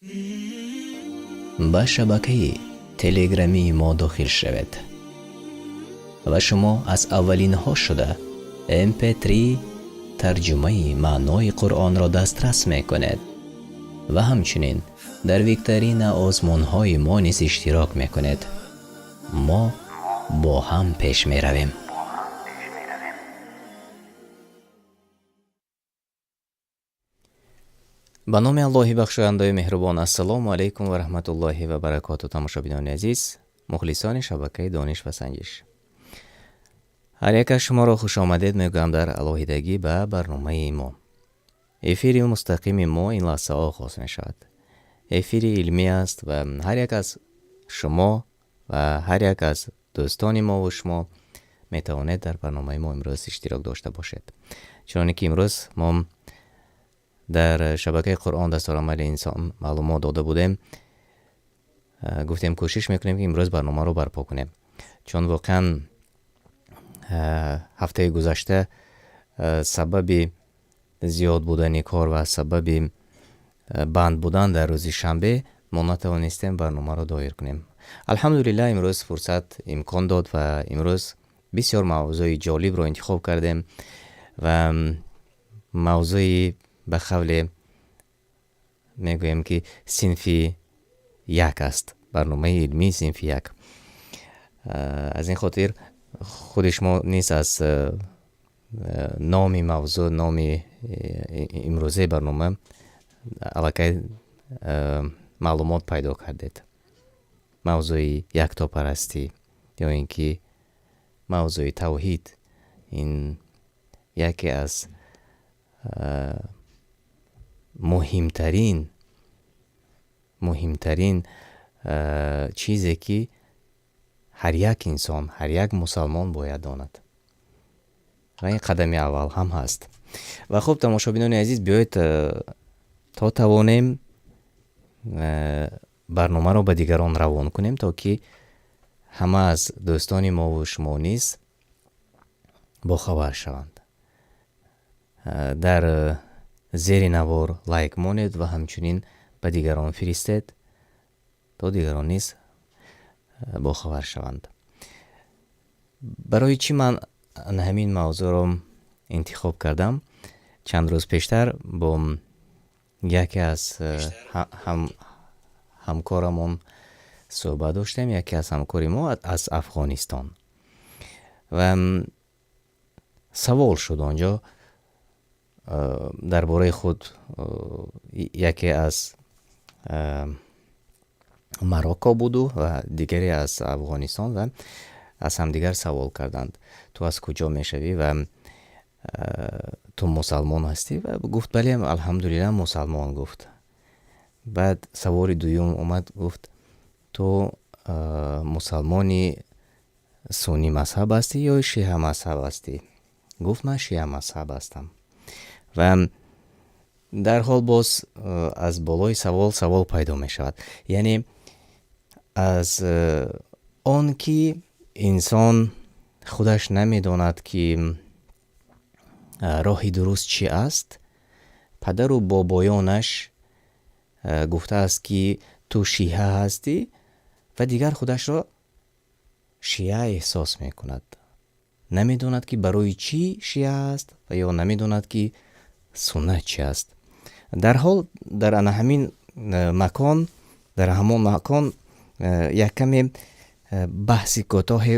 Ба шабакаи телеграмии мо дохил шавед ва шумо аз аввалинҳо шуда mp3 тарҷумаи маънои Қуръонро дастрас мекунед ва ҳамчунин дар викторина озмунҳои мо низ иштирок мекунед. Мо бо ҳам пеш меравем. Ба номи Аллоҳи бахшояндаи меҳрубон. Ассалому алайкум ва раҳматуллоҳи ва баракоту. Тамошобинони азиз, мухлисони шабакаи Дониш ва санҷиш, ҳар як аз шуморо хушомадед мегӯям дар алоҳидагӣ ба барномаи мо. Эфири мустақими мо ин лаҳза оғоз мешавад. Эфири илмӣ аст ва ҳар як аз шумо ва ҳар як аз дӯстони мову шумо метавонед дар барномаи мо имрӯз иштирок дошта бошед. Чуноне ки имрӯз мо дар шабакаи Қуръон дастурамали инсон маълумот дода будем, гуфтем, кӯшиш мекунем, ки имрӯз барномаро барпо кунем, чун воқеан ҳафтаи гузашта сабаби зиёд будани кор ва сабаби банд будан дар рӯзи шанбе мо натавонистем барномаро доир кунем. Алҳамдулиллаҳ, имрӯз фурсат имкон дод ва имрӯз бисёр мавзӯи ҷолибро интихоб кардем ва мавзӯи, ба қавле мегӯем, ки синфи як аст, барномаи илмии синфи як. Аз ин хотир худи шумо низ аз номи мавзӯъ, номи имрӯзаи барнома аллакай маълумот пайдо кардед: мавзӯи яктопарастӣ ё ин ки мавзӯи тавҳид. Ин яке аз муҳимтарин чизе, ки ҳар як инсон, ҳар як мусалмон бояд донад, ва ин қадами аввал ҳам ҳаст. Ва хуб, тамошобинони азиз, биёед, то тавонем, барномаро ба дигарон равон кунем, то ки ҳама аз дӯстони мову шумо низ бохабар шаванд. Дар зери навор лайк монед ва ҳамчунин ба дигарон фиристед, то дигарон низ бохабар шаванд. Барои чӣ ман ҳамин мавзӯъро интихоб кардам? Чанд рӯз пештар бо яке аз ҳамкорамон суҳбат доштем, яке аз ҳамкори мо аз Афғонистон, ва савол шуд он ҷо дар бораи худ. Яке аз Марокко буду ва дигаре аз Афғонистон, ва аз ҳамдигар савол карданд: «Ту аз куҷо мешавӣ ва ту мусалмон ҳастӣ?» Ва гуфт: «Бале, алҳамдулиллаҳ, мусалмон», гуфт. Баъд саволи дуюм омад, гуфт: «Ту мусалмони суннӣ мазҳаб ҳастӣ ё шиа мазҳаб ҳастӣ?» Гуфт: «Ман шиа мазҳаб ҳастам». Ва дарҳол боз аз болои савол савол пайдо мешавад, яъне аз он ки инсон худаш намедонад, ки роҳи дуруст чӣ аст, падару бобоёнаш гуфтааст, ки ту шиа ҳастӣ, ва дигар худашро шиа эҳсос мекунад. Намедонад, ки барои чӣ шиа аст ва ё намедонад, ки суннат чи аст. Дарҳол дар ана ҳамин макон, дар ҳамон макон як каме баҳси кӯтоҳе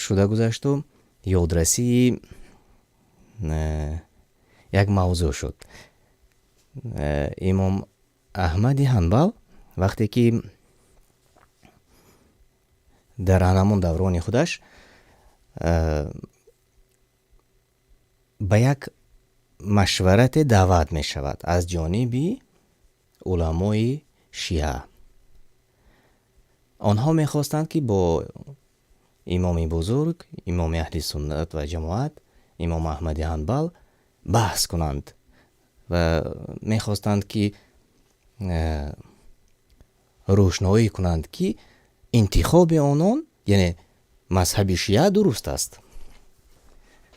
шуда гузашту ёдрасии як мавзӯъ шуд. Имом Аҳмади Ҳанбал вақте ки дар ҳамон даврони худаш ба як машварате даъват мешавад аз ҷониби уламои шиа, онҳо мехостанд, ки бо имоми бузург, имоми аҳли суннат ва ҷамоат, имом Аҳмади Ҳанбал баҳс кунанд ва мехостанд, ки рӯшноӣ кунанд, ки интихоби онон, яъне мазҳаби шиа, дуруст аст.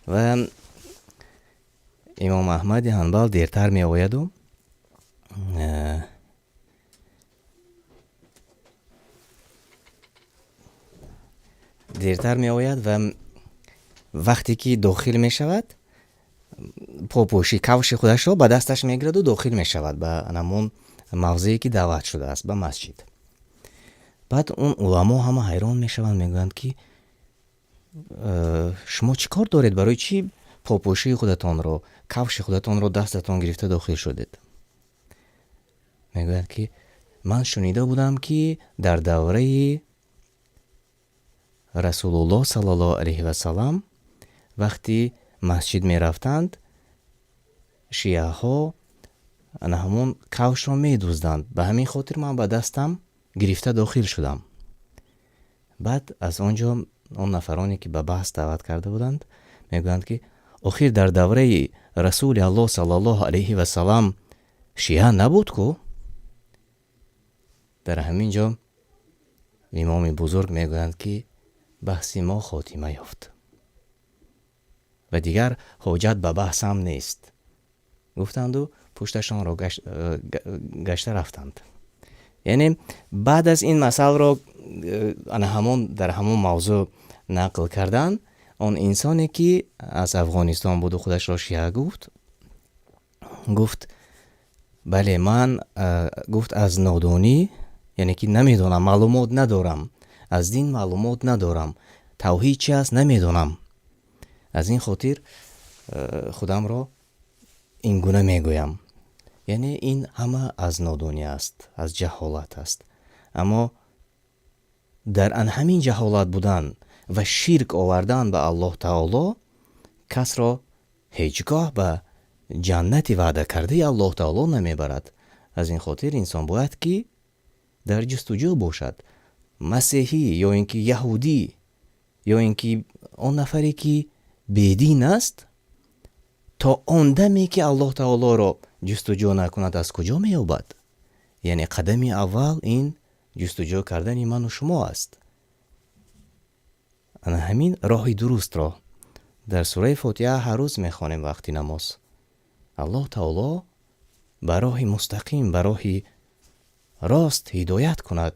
Ва имом Аҳмади Ҳанбал дертар меояду Дертар меояд ва вақте ки дохил мешавад, попӯши кавши худашро ба дасташ мегираду дохил мешавад ба ҳамон мавзее ки даъват шудааст, ба масҷид. Баъд он уламо ҳама ҳайрон мешаванд, мегӯянд ки шумо чӣ кор доред, барои чӣ попӯшии худатонро, кавши худатонро дастатон гирифта дохил шудед? Мегӯяд ки ман шунида будам, ки дар давраи Расулуллоҳ саллаллоҳу алайҳи васаллам вақти масҷид мерафтанд, шиаҳо ана ҳамон кавшро медузданд, ба ҳамин хотир ман ба дастам гирифта дохил шудам. Баъд аз он ҷо он нафароне ки ба баҳс даъват карда буданд, мегӯянд ки охир дар давраи Расули Аллоҳ саллаллоҳу алайҳи васаллам шиа набуд ку? Дар ҳамин ҷо имоми бузург мегӯянд ки баҳси мо хотима ёфт ва дигар ҳоҷат ба баҳсам нест, гуфтанду пушташонро гашта рафтанд. Яъне баъд аз ин масъалро ана ҳамон дар ҳамон мавзӯъ нақл кардан, он инсоне ки аз Афғонистон буду худашро шиа гуфт, гуфт бале, ман гуфт аз нодонӣ, яъне ки намедонам, маълумот надорам, аз дин маълумот надорам, тавҳид чи аст намедонам, аз ин хотир худамро ин гуна мегӯям. Яъне ин ҳама аз нодонӣ аст, аз ҷаҳолат аст. Аммо дар ан ҳамин ҷаҳолат будан ва ширк овардан ба Аллоҳ таоло касро ҳеҷ гоҳ ба ҷаннати ваъда кардаи Аллоҳ таоло намебарад. Аз ин хотир инсон бояд ки дар ҷустуҷӯ бошад. Масеҳӣ ё ин ки яҳудӣ ё ин ки он нафаре ки бедин аст, то он даме ки Аллоҳ таолоро ҷустуҷӯ накунад, аз куҷо меёбад? Яъне қадами аввал ин ҷустуҷӯ кардани ману шумо аст. Ана ҳамин роҳи дурустро дар сураи Фотиҳа ҳар рӯз мехонем вақти намоз. Аллоҳ таоло ба роҳи мустақим, ба роҳи рост ҳидоят кунад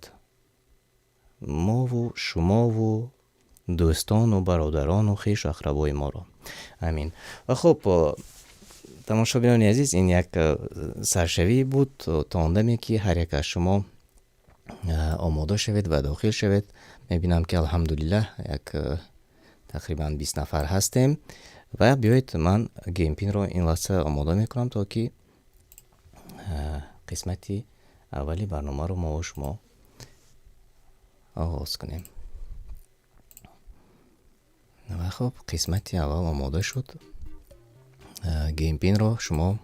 мову шумову дӯстону бародарону хешу ақрабои моро. Амин. Ва хуб, тамошобинони азиз, ин як саршавӣ буд то он даме ки ҳар як аз шумо омода шавед ва дохил шавед. Мебинам ки алҳамдулиллаҳ як тақрибан 20 нафар ҳастем ва биёед ман геймпинро ин лаҳза омода мекунам, то ки қисмати аввали барномаро мо шумо оғоз кунем. Ва хуб, қисмати аввал омода шуд. Геймпинро шумо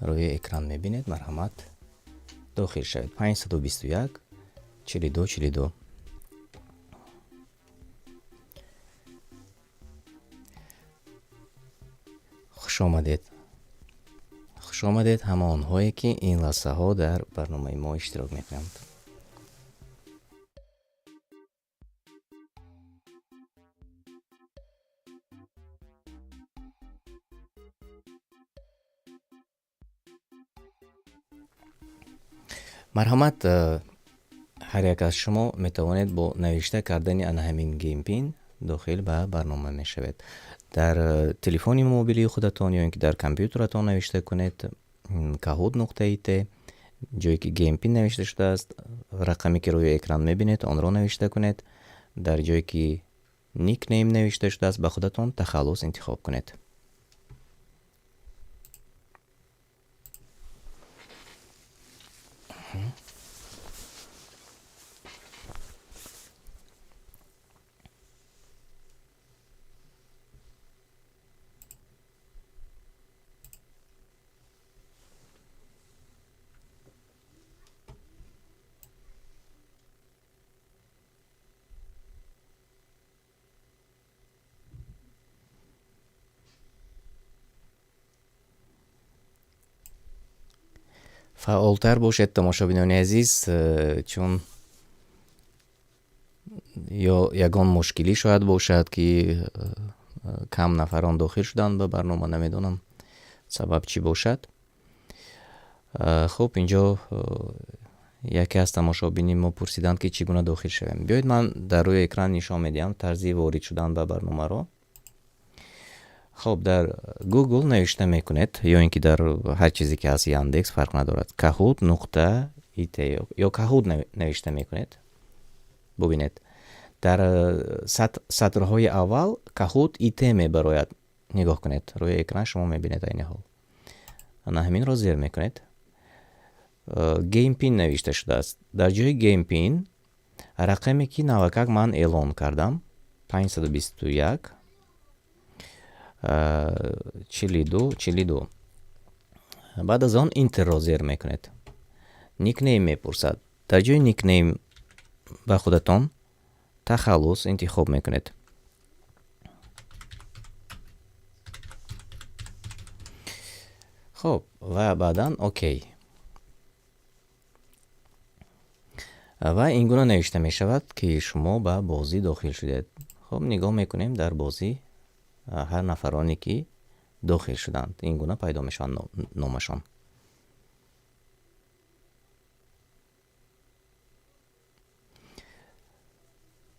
рӯи экран мебинед. Марҳамат, дохил шавед. 521 42 42. Хуш омадед. Хуш омадед ҳама онҳое ки ин лаҳзаҳо дар барномаи мо иштирок мекунанд. Марҳамат, ҳар як аз шумо метавонед бо навишта кардани ана ҳамин геймпин дохил ба барнома мешавед. Дар телефони мобилии худатон ё ин ки дар компютератон навишта кунед kahoot нуқта it, ҷое ки геймпин навишта шудааст, рақаме ки рӯи экран мебинед, онро навишта кунед. Дар ҷое ки никнейм навишта шудааст, ба худатон тахаллус интихоб кунед. Фаъолтар бошед, тамошобинони азиз, чун ё ягон мушкилӣ шояд бошад, ки кам нафарон дохил шуданд ба барнома, намедонам сабаб чӣ бошад. Хуб, инҷо Яке аз тамошобини мо пурсиданд, ки чӣ гуна дохил шавем. Биёед, ман дар рӯи экран нишон медиҳам тарзи ворид шудан ба барномаро. Хоб, дар Google навишта мекунед ё ин ки дар ҳар чизе ки ҳаст, Яндекс, фарқ надорад, Kahoot нуқта it ё Kahoot навишта мекунед. Бубинед, дар сатрҳои аввал Kahoot it мебарояд. Нигоҳ кунед, рӯи экран шумо мебинед айни ҳол. Ана ҳаминро зер мекунед. Game pin навишта шудааст. Дар ҷои Game pin рақаме, ки навакак ман эълон кардам, 521 42 42. Баъд аз он Enter-ро зер мекунед. Nickname мепурсад. Дар ҷои nickname ба худатон тахаллус интихоб мекунед. Хоб, ва баъдан окей. Ва ин гуна навишта мешавад, ки шумо ба бозӣ дохил шудед. Хоб, нигоҳ мекунем, дар бозӣ ҳар нафароне, ки дохил шуданд, ин гуна пайдо мешаванд номашон.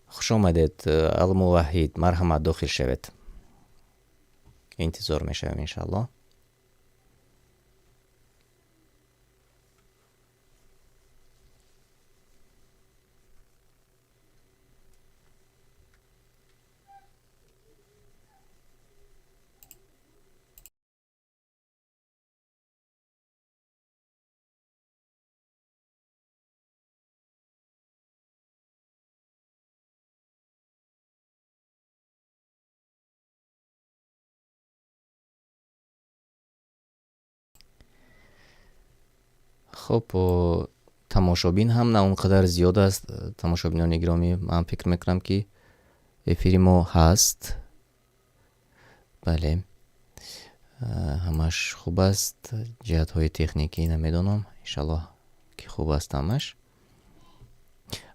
Хуш омадед, Алмуваҳид, марҳамат, дохил шавед. Интизор мешавем, иншааллоҳ. Хуб, тамошобин ҳам на он қадар зиёд аст. Тамошобинони гиромӣ, ман фикр мекунам, ки эфири мо ҳаст. Бале, ҳамаш хуб аст. Ҷиҳатҳои техникӣ намедонам, иншаллоҳ, ки хуб аст ҳамаш.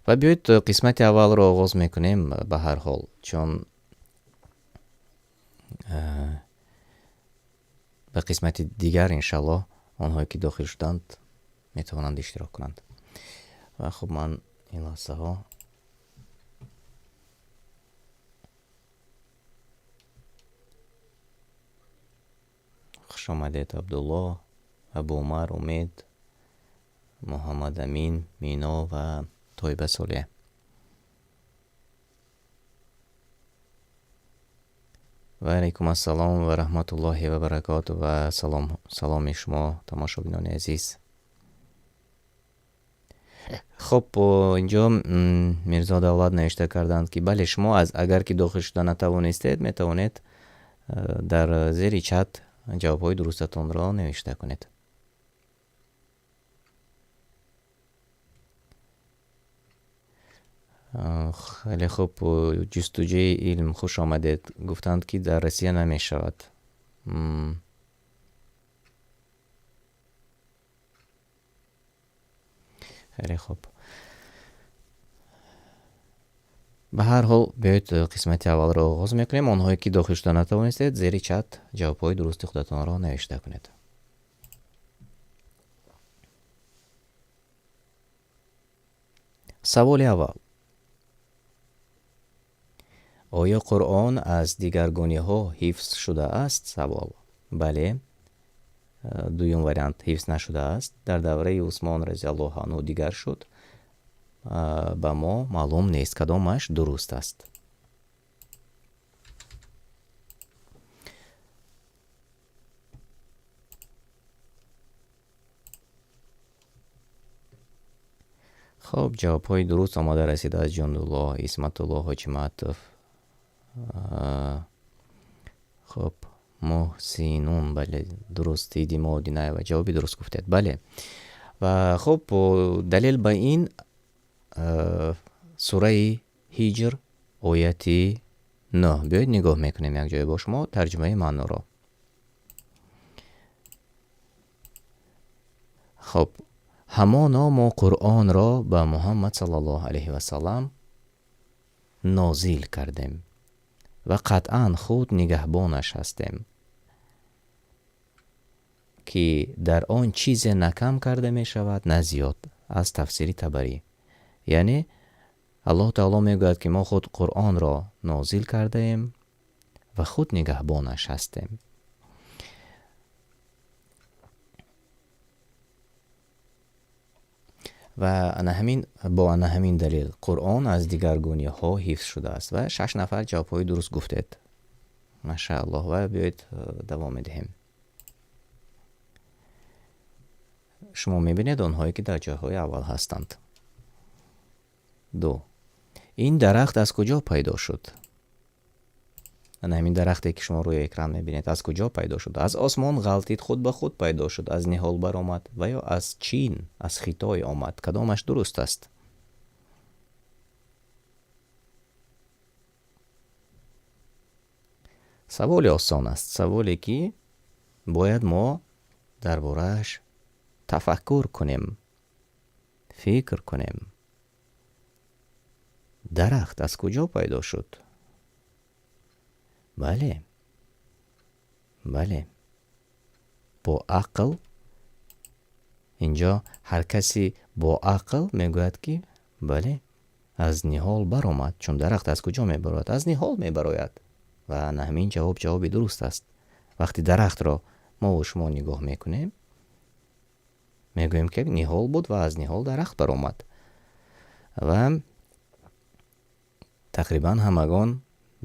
Ва биёед, қисмати аввалро оғоз мекунем ба ҳар ҳол, чун ба қисмати дигар, иншаллоҳ, онҳое ки дохил шуданд, метавонанд иштирок кунанд. Ва хуб, ман ин лаҳзаҳо хуш омадед, Абдулло, Абу Умар, Умед, Муҳаммадамин, Мино ва Тойба Солеҳ. Ва алайкум ассалом ва раҳматуллоҳи ва баракоту ва салом, саломи шумо, тамошобинони азиз. Хуб, инҷо Мирзо Давлат навишта карданд, ки бале, шумо аз агар ки дохил шуда натавонистед, метавонед дар зери чат ҷавобҳои дурустатонро навишта кунед. Хеле хуб, Ҷустуҷӯи илм, хуш омадед. Гуфтанд, ки дар Россия намешавад. Хеле хуб, ба ҳар ҳол, биёед, қисмати аввалро оғоз мекунем. Онҳое ки дохил шуда натавонистед, зери чат ҷавобҳои дурусти худатонро навишта кунед. Саволи аввал: оё Қуръон аз дигаргуниҳо ҳифз шудааст? Савол. Бале. Дуюм вариант: ҳифз нашудааст, дар давраи Усмон разиаллоҳу анҳу дигар шуд, ба мо маълум нест. Кадомаш дуруст аст? Хуб, ҷавобҳои дуруст омода расид аз Ҷундулло, Исматулло Ҳоҷиматов, хуб, Муҳсинун, бале, дуруст. Димо Динаева, ҷавоби дуруст гуфтед, бале. Ва хуб, далел ба ин сураи Ҳиҷр, ояти 9. Биёед, нигоҳ мекунем якҷоя бо шумо тарҷумаи маъноро. Хуб: ҳамоно мо Қуръонро ба Муҳаммад саллаллоҳу алайҳи васаллам нозил кардем ва қатъан худ нигаҳбонаш ҳастем, ки дар он чизе на кам карда мешавад, на зиёд. Аз тафсири Табарӣ. Яъне Аллоҳ Таоло мегӯяд, ки мо худ Қуръонро нозил кардаем ва худ нигаҳбонаш ҳастем. Ва ана ҳамин, бо ана ҳамин далел Қуръон аз дигаргуниҳо ҳифз шудааст. Ва 6 нафар ҷавобҳои дуруст гуфтед. Машааллоҳ. Ва биёед давом медиҳем. Шумо мебинед онҳое, ки дар ҷойҳои аввал ҳастанд. 2. Ин дарахт аз куҷо пайдо шуд? Ана ҳамин дарахте, ки шумо рӯи экран мебинед, аз куҷо пайдо шуд? Аз осмон ғалтид, худ ба худ пайдо шуд, аз ниҳол баромад ва ё аз Чин, аз Хитой омад? Кадомаш дуруст аст? Саволи осон аст. Саволе, ки бояд мо дар борааш тафаккур кунем, фикр кунем. Дарахт аз куҷо пайдо шуд? Бале, бале, бо ақл. Инҷо ҳар каси бо ақл мегӯяд, ки бале, аз ниҳол баромад. Чун дарахт аз куҷо мебарояд? Аз ниҳол мебарояд. Ва ана ҳамин ҷавоб ҷавоби дуруст аст. Вақти дарахтро мо ва шумо нигоҳ мекунем, мегӯем, ки ниҳол буд ва аз ниҳол дарахт баромад. Ва тақрибан ҳамагон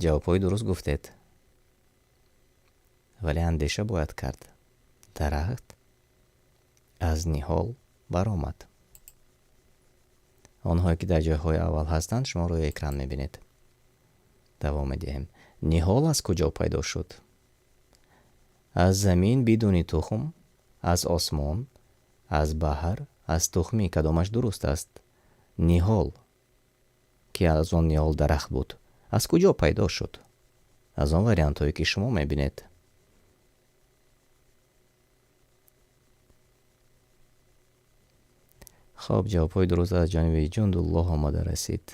ҷавобҳои дуруст гуфтед. Вале андеша бояд кард. Дарахт аз ниҳол баромад. Онҳое, ки дар ҷойҳои аввал ҳастанд, шумо рӯи экран мебинед. Давом медиҳем. Ниҳол аз куҷо пайдо шуд? Аз замин бидуни тухм, аз осмон, аз баҳр, аз тухмӣ. Кадомаш дуруст аст? Ниҳол, ки аз он ниҳол дарахт буд, аз куҷо пайдо шуд? Аз он вариантҳое, ки шумо мебинед. Хоб, ҷавобҳои дуруст аз ҷониби Ҷундуллоҳ омада расид.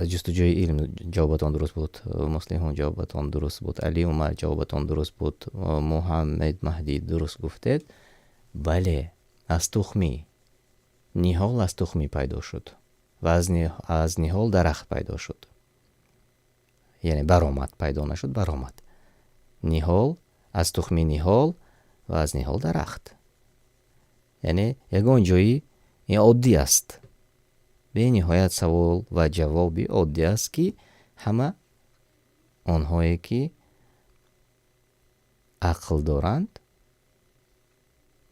Аз ҷустуҷӯи илм ҷавобатон дуруст буд, Муслиҳун ҷавобатон дуруст буд, Али Умар ҷавобатон дуруст буд, Муҳаммед Маҳдӣ дуруст гуфтед. Бале, аз тухмӣ. Ниҳол аз тухмӣ пайдо шуд ва аз ниҳол дарахт пайдо шуд. Яъне баромад, пайдо нашуд, баромад. Ниҳол аз тухми ниҳол ва аз ниҳол дарахт. Яъне ягон ҷои ин оддӣ аст. Бениҳоят савол ва ҷавоби оддӣ аст, ки ҳама онҳое, ки ақл доранд,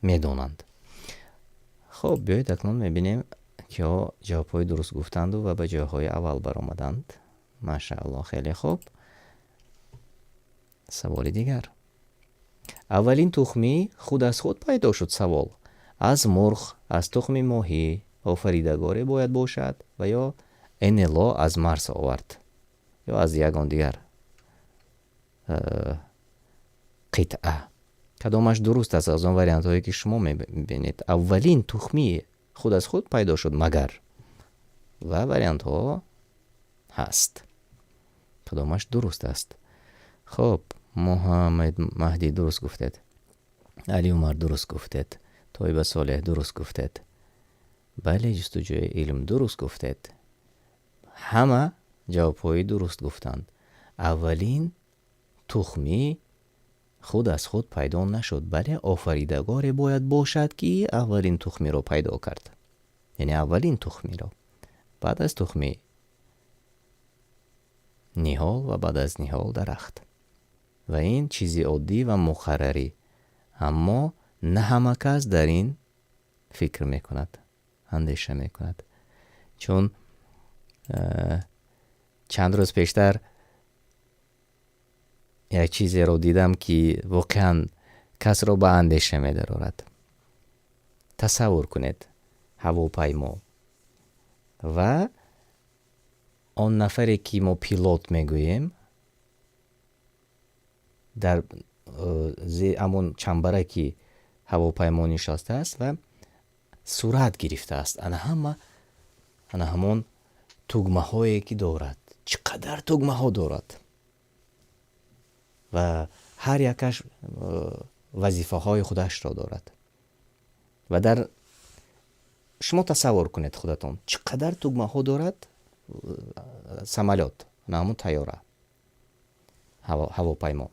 медонанд. Хоб, биёед акнун мебинем, киҳо ҷавобҳои дуруст гуфтанду ва ба ҷойҳои аввал баромаданд. Машааллоҳ, хеле хуб. Саволи дигар. Аввалин тухмӣ худ аз худ пайдо шуд. Савол. Аз мурғ, аз тухми моҳӣ офаридагоре бояд бошад ва ё НЛО аз Марс овард ё аз ягон дигар қитъа. Кадомаш дуруст аст аз он вариантҳое, ки шумо мебинед? Аввалин тухмӣ худ аз худ пайдо шуд магар? Ва вариантҳо ҳаст. Кадомаш дуруст аст? Хоб, Муҳаммад Маҳдӣ дуруст гуфтед. Али Умар дуруст гуфтед. Тойба Солеҳ дуруст гуфтед. Бале, ҷустуҷӯи илм дуруст гуфтед. Ҳама ҷавобҳои дуруст гуфтанд. Аввалин тухмӣ худ аз худ пайдо нашуд, бале офаридагоре бояд бошад, ки аввалин тухмиро пайдо кард. Яъне аввалин тухмиро. Баъд аз тухмӣ ниҳол ва баъд аз ниҳол дарахт. Ва ин чизи оддӣ ва муқаррарӣ. Аммо на ҳама кас дар ин фикр мекунад, андеша мекунад. Чун чанд рӯз пештар як чизеро дидам, ки воқеан касро ба андеша медарорад. Тасаввур кунед ҳавопаймо ва он нафаре, ки мо пилот мегӯем, дар ҳамон чамбараки ҳавопаймо нишастааст ва сурат гирифтааст. Ана ҳама, ана ҳамон тугмаҳое, ки дорад, чӣ қадар тугмаҳо дорад ва ҳар якаш вазифаҳои худашро дорад. Ва дар Шумо тасаввур кунед худатон, чӣ қадар тугмаҳо дорад самолёт, на ҳамун тайёра, ҳавопаймо.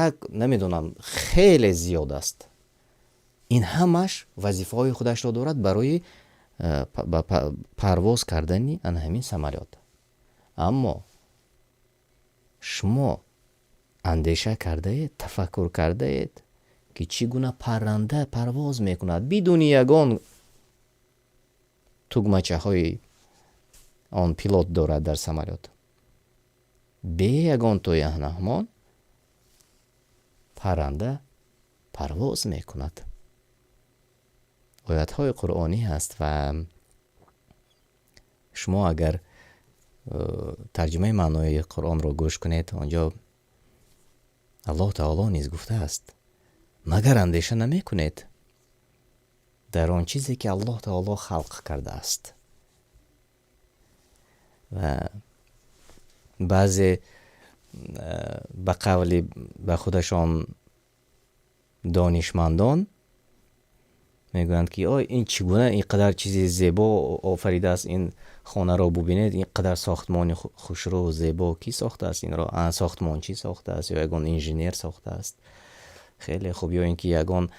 Як намедонам, хеле зиёд аст. Ин ҳамаш вазифаҳои худашро дорад барои парвоз кардани ана ҳамин самолёт. Аммо шумо андеша кардаед, тафаккур кардаед, ки чӣ гуна парранда парвоз мекунад бидуни ягон тугмачаҳои он пилот дорад дар самолёт? Бе ягон тои ҳамон парранда парвоз мекунад. Оятҳои қуръонӣ ҳаст ва шумо агар тарҷумаи маънои Қуръонро гӯш кунед, онҷо Аллоҳ таоло низ гуфтааст: магар андеша намекунед дар он чизе ки Аллоҳ таоло халқ кардааст? Ва баъзе ба қавли ба худашон донишмандон мегӯянд, ки ой, ин чӣ гуна ин қадар чизи зебо офаридааст, ин хонаро бубинед, ин қадар сохтмони хушрӯ зебо кӣ сохтааст инро? Сохтмон чӣ сохтааст? Ё ягон инженер сохтааст? Хеле хуб. Ё ин ки ягон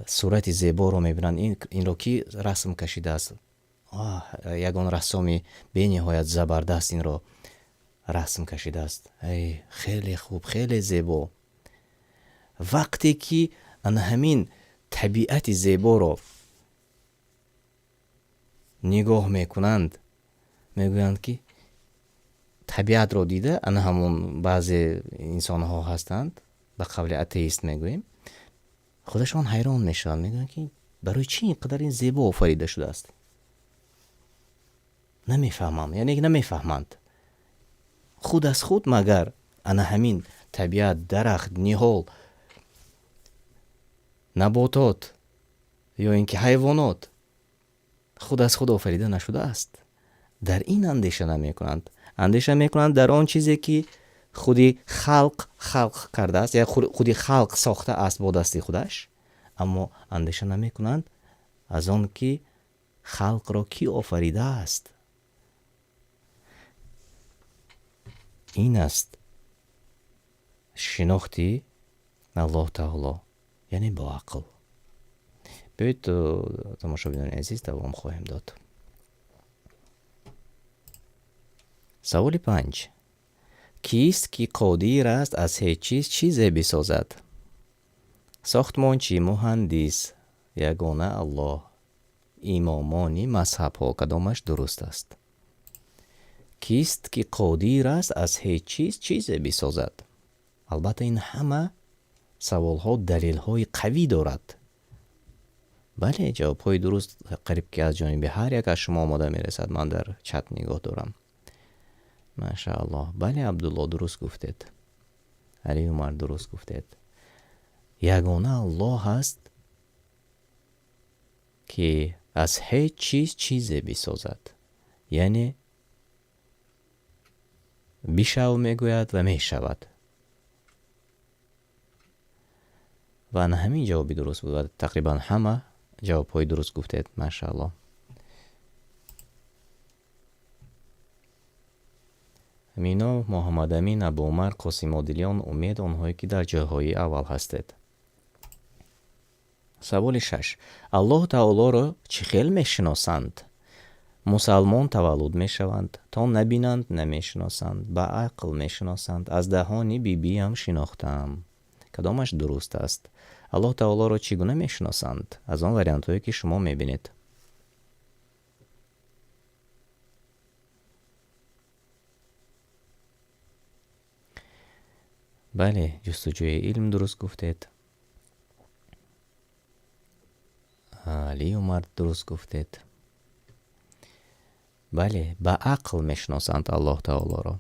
сурати зеборо мебинанд, инро кӣ расм кашидааст? Ягон рассоми бениҳоят забардаст инро расм кашидааст. Эй, хеле хуб, хеле зебо. Вақте ки ана ҳамин табиати зеборо нигоҳ мекунанд, мегӯянд, ки табиатро дида, ана ҳамон баъзе инсонҳо ҳастанд, ба қавли атеист мегӯем, худашон ҳайрон мешаванд, мегӯянд, ки барои чӣ ин қадар ин зебо офарида шудааст? Намефаҳмам, яъне намефаҳманд. Худ аз худ магар ана ҳамин табиат, дарахт, ниҳол, наботот ё ин ки ҳайвонот худ аз худ офарида нашудааст? Дар ин андеша намекунанд. Андеша мекунанд дар он чизе ки худи халқ халқ кардааст, я худи халқ сохтааст бо дасти худаш, аммо андеша намекунанд аз он ки халқро кӣ офаридааст. Ин аст шинохти Аллоҳ таоло, яъне бо ақл. Биёед, тамошобинони азиз, давом хоҳем дод. Саволи 5. Кист ки қодир аст аз ҳеҷ чиз чизе бисозад? Сохтмончи, муҳандис, ягона Аллоҳ, имомони мазҳабҳо, кадомаш дуруст аст? Кист ки қодир аст аз ҳеҷ чиз чизе бисозад? Албатта ин ҳама саволҳо далелҳои қавӣ дорад. Бале, ҷавобҳои дуруст қариб ки аз ҷониби ҳар як аз шумо омода мерасад. Ман дар чат нигоҳ дорам. Машааллоҳ. Бале, Абдулло, дуруст гуфтед. Али Умар, дуруст гуфтед. Ягона Аллоҳ аст ки аз ҳеҷ чиз чизе бисозад. Яъне бишав мегӯяд ва мешавад. Ва на ҳамин ҷавоби дуруст буд ва тақрибан ҳама ҷавобҳои дуруст гуфтед. Машааллоҳ. Мино, Муҳаммадамин, Абу Умар, Қосим Одилён, Умед, онҳое ки дар ҷойҳои аввал ҳастед. Саволи 6. Аллоҳ таолоро чӣ хел мешиносанд? Мусалмон таваллуд мешаванд, то набинанд намешиносанд, ба ақл мешиносанд, аз даҳони бибиям шинохтам. Кадомаш дуруст аст? Аллоҳ таолоро чӣ гуна мешиносанд? Аз он вариантҳое ки шумо мебинед. Бале, ҷустуҷӯи илм дуруст гуфтед. Али Умар, дуруст гуфтед. Бале, ба ақл мешиносанд Аллоҳ таолоро.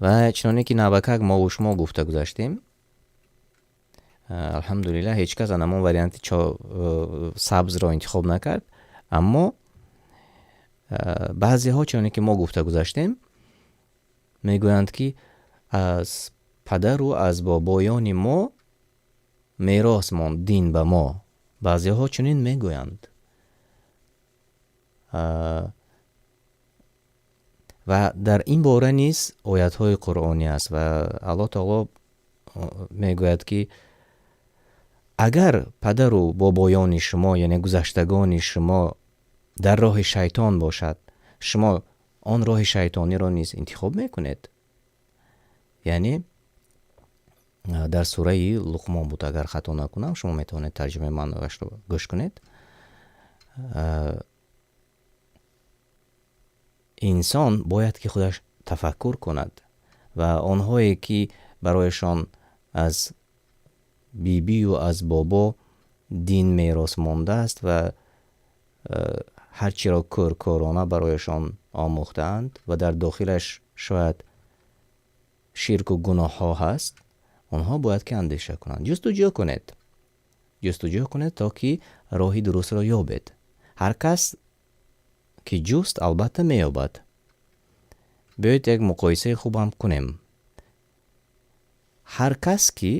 Ва чуноне ки навакак мову шумо гуфта гузаштем, алҳамдулиллаҳ, ҳеҷ кас анамон варианти сабзро интихоб накард, аммо баъзеҳо, чуноне ки мо гуфта гузаштем, мегӯянд, ки аз падару аз бобоёни мо мерос монд дин ба мо. Баъзеҳо чунин мегӯянд. Ва дар ин бора низ оятҳои қуръонӣ аст ва Аллоҳ таоло мегӯяд, ки агар падару бобоёни шумо, яъне гузаштагони шумо дар роҳи шайтон бошад, шумо он роҳи шайтониро низ интихоб мекунед. Яъне дар сураи Луқмон буд, агар хато накунам, шумо метавонед тарҷумаи маънояшро гӯш кунед. Инсон бояд ки худаш тафаккур кунад ва онҳое ки барояшон аз бибию аз бобо дин мерос мондааст ва ҳар чиро кӯркӯрона барояшон омӯхтаанд ва дар дохилаш шояд ширку гуноҳҳо ҳаст, онҳо бояд ки андеша кунанд. Ҷустуҷӯ кунед. Ҷустуҷӯ кунед, то ки роҳи дурустро ёбед. Ҳар кас ки ҷуст, албатта меёбад. Биёед як муқоисаи хубам кунем. Ҳар кас ки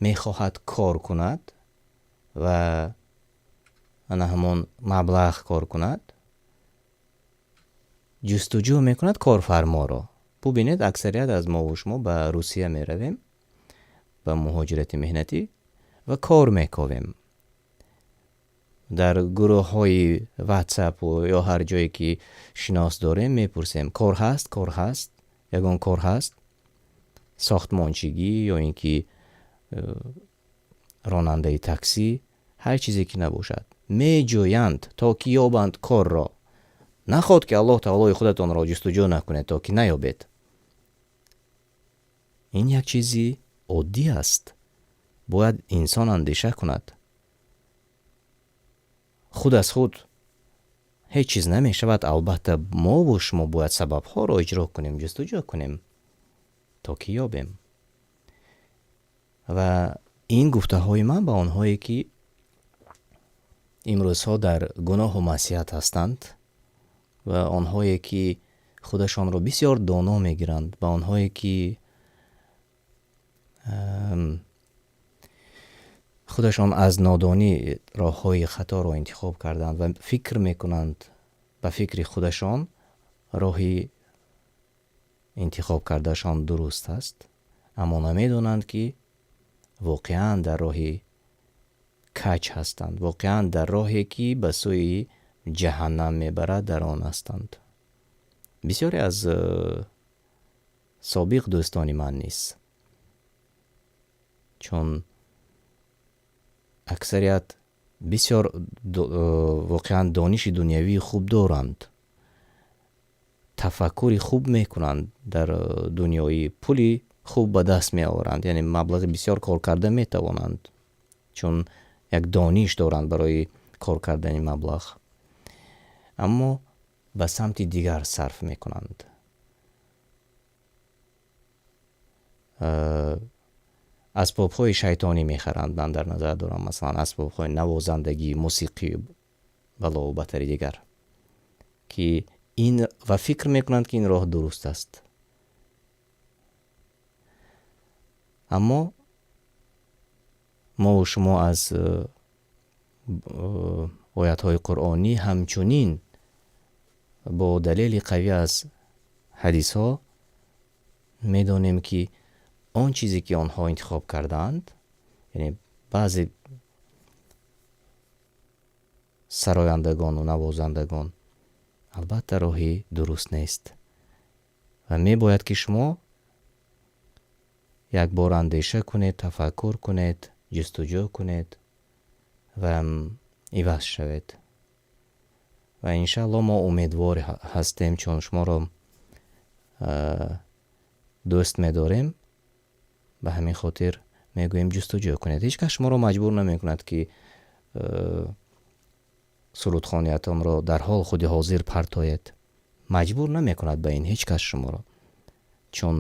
мехоҳад кор кунад ва ана ҳамон маблағ кор кунад, ҷустуҷӯ мекунад корфарморо. Бубинед, аксарият аз мову шумо ба Русия меравем, ба муҳоҷирати меҳнатӣ ва кор мековем. Дар гурӯҳҳои WhatsApp ё ҳар ҷое ки шинос дорем, мепурсем: кор ҳаст, кор ҳаст, ягон кор ҳаст, сохтмончигӣ ё ин ки ронандаи таксӣ, ҳар чизе ки набошад. Меҷӯянд, то ки ёбанд корро. Наход ки Аллоҳ таолои худатонро ҷустуҷӯ накунед, то ки наёбед. Ин як чизи оддӣ аст. Бояд инсон андеша кунад. Худ аз худ ҳеҷ чиз намешавад. Албатта, мову шумо бояд сабабҳоро иҷро кунем, ҷустуҷӯ кунем, то ки ёбем. Ва ин гуфтаҳои ман ба онҳое ки имрӯзҳо дар гуноҳу маъсият ҳастанд ва онҳое ки худашонро бисёр доно мегиранд, ба онҳое ки худашон аз нодонӣ роҳҳои хаторо интихоб карданд ва фикр мекунанд, ба фикри худашон роҳи интихоб кардаашон дуруст аст, аммо намедонанд, ки воқеан дар роҳи каҷ ҳастанд, воқеан дар роҳе ки ба сӯи ҷаҳаннам мебарад, дар он ҳастанд. Бисёре аз собиқ дӯстони ман низ, чун аксарият бисёр воқеан дониши дунявии хуб доранд, тафаккури хуб мекунанд, дар дунёӣ пули хуб ба даст меоваранд, яъне маблағи бисёр кор карда метавонанд, чун як дониш доранд барои кор кардани маблағ, аммо ба самти дигар сарф мекунанд. Асбобҳои шайтонӣ мехаранд, ман дар назар дорам, масалан, асбобҳои навозандагӣ, мусиқӣ, балову батари дигар, ки ин ва фикр мекунанд, ки ин роҳ дуруст аст. Аммо мову шумо аз оятҳои қуръонӣ, ҳамчунин бо далели қавӣ аз ҳадисҳо медонем, ки он чизе ки онҳо интихоб кардаанд, яъне баъзе сарояндагону навозандагон, албатта роҳи дуруст нест ва мебояд ки шумо як бор андеша кунед, тафаккур кунед, ҷустуҷӯ кунед ва иваз шавед. Ва иншааллоҳ мо умедвор ҳастем, чун шуморо дӯст медорем. Ба ҳамин хотир мегӯем, ҷустуҷӯ кунед. Ҳеҷ кас шуморо маҷбур намекунад, ки сурудхониятонро дар ҳол худи ҳозир партоед. Маҷбур намекунад ба ин ҳеҷ кас шуморо, чун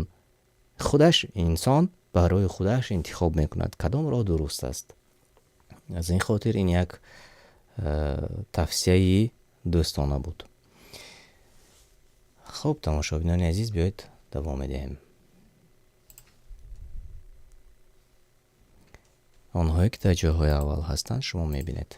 худаш инсон барои худаш интихоб мекунад, кадом роҳ дуруст аст. Аз ин хотир ин як тавсияи дӯстона буд. Хуб, тамошобинони азиз, биёед давом медиҳем. Онҳое ки дар ҷойҳои аввал ҳастанд, шумо мебинед.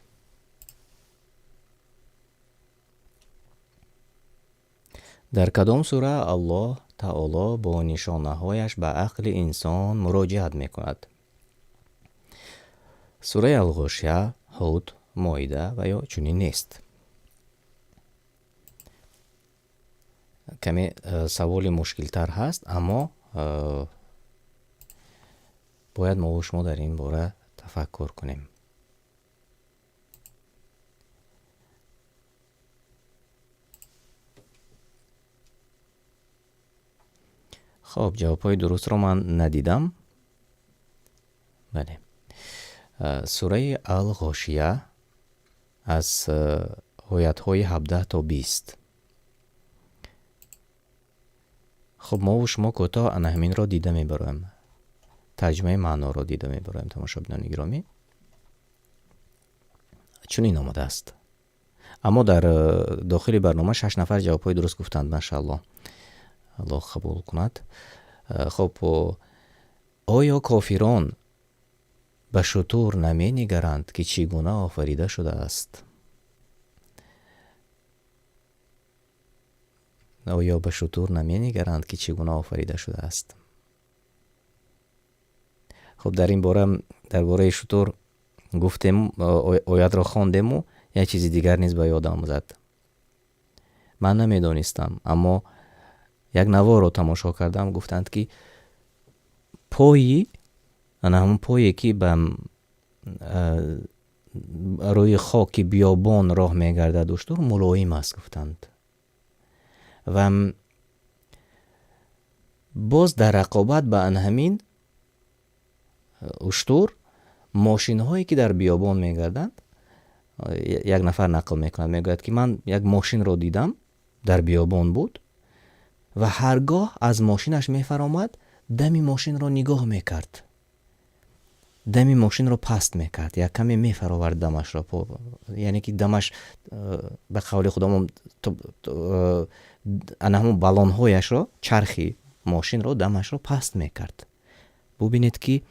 Дар кадом сура Аллоҳ Таоло бо нишонаҳояш ба ақли инсон муроҷиат мекунад? Сураи Ал-Ғошия, Ҳуд, Моида ва ё чунин нест. Каме саволи мушкилтар ҳаст, аммо бояд мо шумо дар ин бора тафаккур кунем. Хоб, ҷавобҳои дурустро ман надидам. Бале. Сураи Ал-Ғошия аз оятҳои 17 то 20. Хуб, мову шумо кӯтоҳ ана ҳаминро дида мебароем. Тарҷумаи маъноро дида мебароем, тамошобинони гиромӣ. Чунин омадааст. Аммо дар дохили барнома 6 нафар ҷавобҳои дуруст гуфтанд, машааллоҳ. Аллоҳ қабул кунад. Хуб, оё кофирон ба шутур наменигаранд, ки чӣ гуна офарида шудааст? Оё ба шутур наменигаранд, ки чӣ гуна офарида шудааст? Хуб, дар ин бора, дар бораи шутур гуфтем, оятро хондему як чизи дигар низ ба ёдам зад. Ман намедонистам, аммо як наворро тамошо кардам, гуфтанд, ки пои, ана ҳамон пое, ки ба рӯи хоки биёбон роҳ мегардад уштур, мулоим аст, гуфтанд. Ва боз дар рақобат ба ана ҳамин уштур мошинҳое, ки дар биёбон мегарданд, як нафар нақл мекунад, мегӯяд, ки ман як мошинро дидам, дар биёбон буд ва ҳар гоҳ аз мошинаш мефаромад, дами мошинро нигоҳ мекард, дами мошинро паст мекард, як каме мефаровард дамашро, яъне ки дамаш, ба қавли худамон, ана ҳамон баллонҳояшро, чархи мошинро, дамашро паст мекард. Бубинед, ки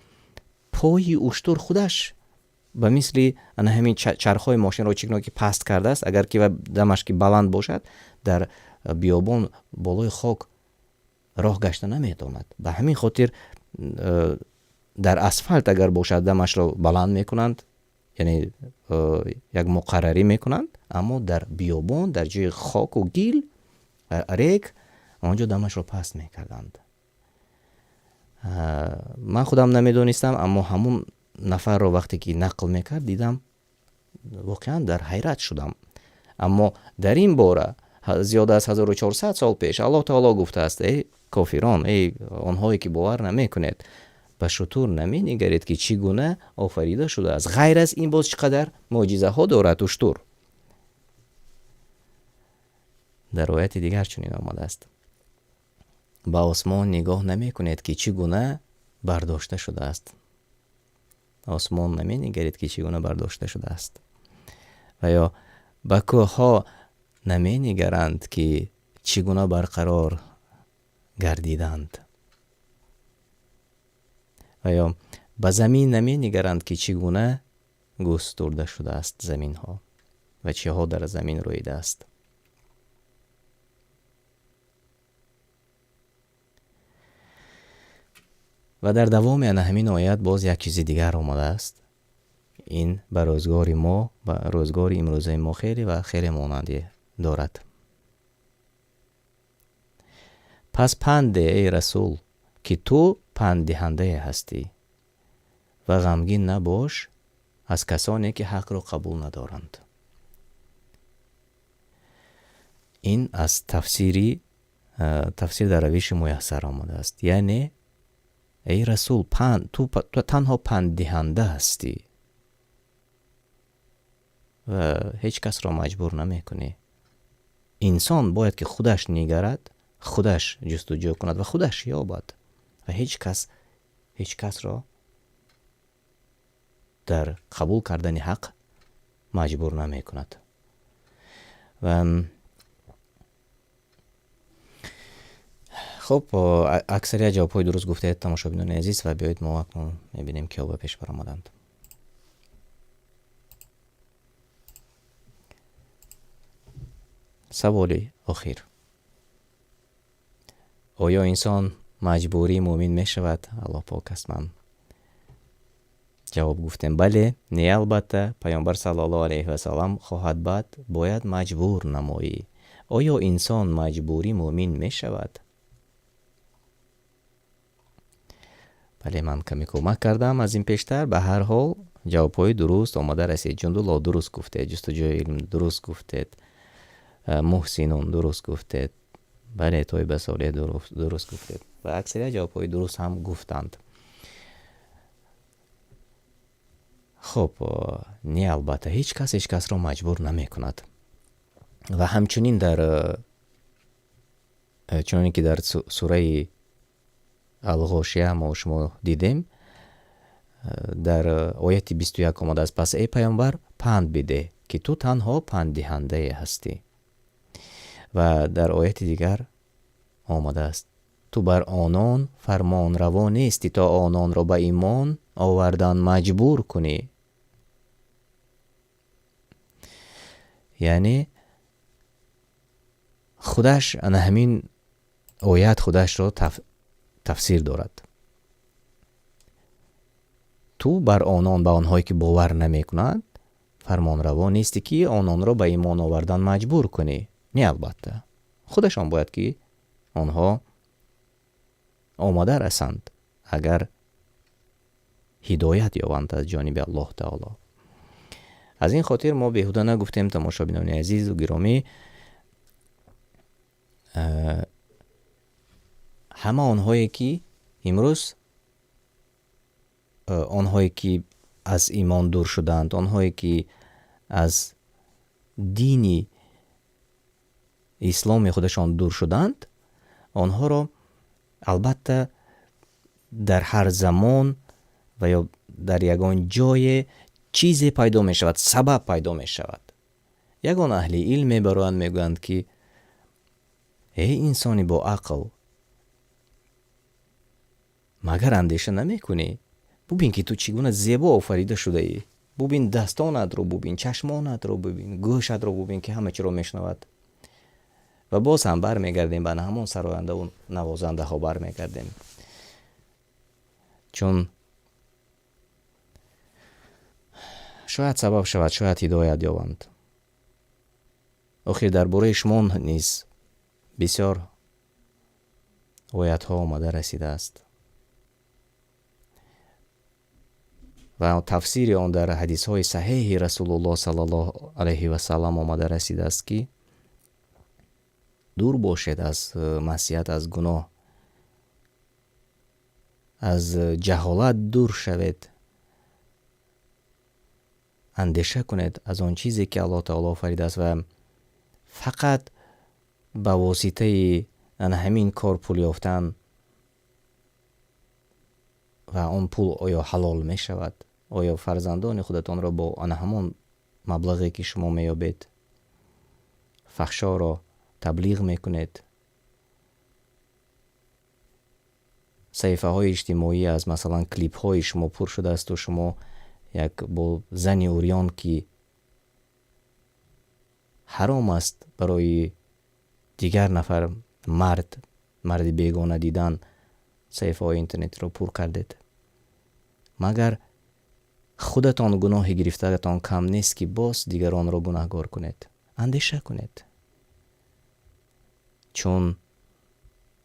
пои уштур худаш ба мисли ана ҳамин чархҳои мошинро чӣ гуна ки паст кардааст, агар ки дамаш ки баланд бошад, дар биёбон болои хок роҳ гашта наметавонад. Ба ҳамин хотир дар асфалт агар бошад, дамашро баланд мекунанд, яъне як муқаррарӣ мекунанд, аммо дар биёбон, дар ҷои хоку гил, рег, он ҷо дамашро паст мекарданд. Ман худам намедонистам, аммо ҳамун нафарро вақте ки нақл мекард, дидам, воқеан дар ҳайрат шудам. Аммо дар ин бора зиёда аз 1400 сол пеш Аллоҳ таоло гуфтааст: эй кофирон, эй онҳое ки бовар намекунед, ба шутур наменигаред, ки чӣ гуна офарида шудааст. Ғайр аз ин боз чӣ қадар мӯъҷизаҳо дорад уштур. Дар ояти дигар чунин омадааст: ба осмон нигоҳ намекунед, ки чӣ гуна бардошта шудааст. Осмон наменигаред, ки чӣ гуна бардошта шудааст. Ва ё ба кӯҳҳо наменигаранд, ки чӣ гуна барқарор гардиданд. Ва ё ба замин наменигаранд, ки чӣ гуна густурда шудааст заминҳо ва чиҳо дар замин рӯидааст. Ва дар давоми ана ҳамин оят боз як чизи дигар омадааст. Ин ба рӯзгори мо, ба рӯзгори имрӯзаи мо хеле ва хеле монандӣ дорад. Пас панде, эй расул, ки ту панддиҳандае ҳастӣ ва ғамгин набош аз касоне, ки ҳақро қабул надоранд. Ин аз тафсир дар равиши муяссар омадааст. Яъне эй расул, ту танҳо панддиҳанда ҳастӣ ва ҳеҷ касро маҷбур намекунӣ. Инсон бояд ки худаш нигарад, худаш ҷустуҷӯ кунад ва худаш ёбад ва ҳеҷ касро дар қабул кардани ҳақ маҷбур намекунад. Ва хуб, аксарият ҷавобҳои дуруст гуфтаед, тамошобинони азиз, ва биёед мо акнун мебинем, киҳо ба пеш баромаданд. Саволи охир. Оё инсон маҷбурӣ муъмин мешавад? Аллоҳ пок аст. Ман ҷавоб гуфтем: бале, не, албатта, Паёмбар саллаллоҳу алайҳи васаллам хоҳад, баъд бояд маҷбур намоӣ. Оё инсон маҷбурӣ муъмин мешавад? Бале, ман каме кӯмак кардам аз ин пештар. Ба ҳар ҳол, ҷавобҳои дуруст омада расид. Ҷундулло, дуруст гуфтед, Ҷустуҷӯи илм, дуруст гуфтед, Муҳсинун, дуруст гуфтед, бале, Тойба Солеҳ, дуруст гуфтед ва аксарият ҷавобҳои дуруст ҳам гуфтанд. Хуб, не, албатта, ҳеҷ кас ҳеҷ касро маҷбур намекунад. Ва ҳамчунин дар чуноне ки дар сураи Алғошия мо шумо дидем, дар ояти 21 омадааст: пас, эй Паёмбар, панд бидеҳ, ки ту танҳо панддиҳандае ҳастӣ. Ва дар ояти дигар омадааст: ту бар онон фармонраво нестӣ, то ононро ба имон овардан маҷбур кунӣ. Яъне худаш ана ҳамин оят худашро тафсир дорад. Ту бар онон, ба онҳое ки бовар намекунанд, фармонраво нестӣ, ки ононро ба имон овардан маҷбур кунӣ. Не, албатта, худашон бояд ки онҳо омода расанд, агар ҳидоят ёбанд аз ҷониби Аллоҳ таоло. Аз ин хотир мо беҳуда нагуфтем, тамошобинони азизу гиромӣ, ҳама онҳое ки имрӯз, онҳое ки аз имон дур шуданд, онҳое ки аз дини исломи худашон дур шуданд, онҳоро албатта дар ҳар замон ва ё дар ягон ҷое чизе пайдо мешавад, сабаб пайдо мешавад. Ягон аҳли илм мебароянд, мегӯянд ки эй инсони бо ақл, магар андеша намекунӣ? Бубин, ки ту чӣ гуна зебо офарида шудаӣ. Бубин дастонатро, бубин чашмонатро, бубин гӯшатро, бубин ки ҳама чиро мешунавад. Ва боз ҳам бармегардем ба ҳамон сарояндаву навозандаҳо бармегардем. Чун шояд сабаб шавад, шояд ҳидоят ёбанд. Охир дар бораи шумо низ бисёр оятҳо омада расидааст. Ва тафсири он дар ҳадисҳои саҳеҳи Расулуллоҳ саллаллоҳу алайҳи васаллам омада расидааст, ки дур бошед аз маъсият, аз гуноҳ, аз ҷаҳолат дур шавед. Андеша кунед аз он чизе ки Аллоҳ таоло офаридааст ва фақат ба воситаи ана ҳамин кор пул ёфтан ва он пул оё ҳалол мешавад? Оё фарзандони худатонро бо ана ҳамон маблағе ки шумо меёбед фаҳшоро таблиғ мекунед? Саҳифаҳои иҷтимоӣ аз масалан клипҳои шумо пур шудаасту шумо як бо зани урён, ки ҳаром аст барои дигар нафар мард, марди бегона дидан, саҳифаҳои интернетиро пур кардед. Магар худатон гуноҳи гирифтаатон кам нест, ки боз дигаронро гунаҳгор кунед? Андеша кунед. Чун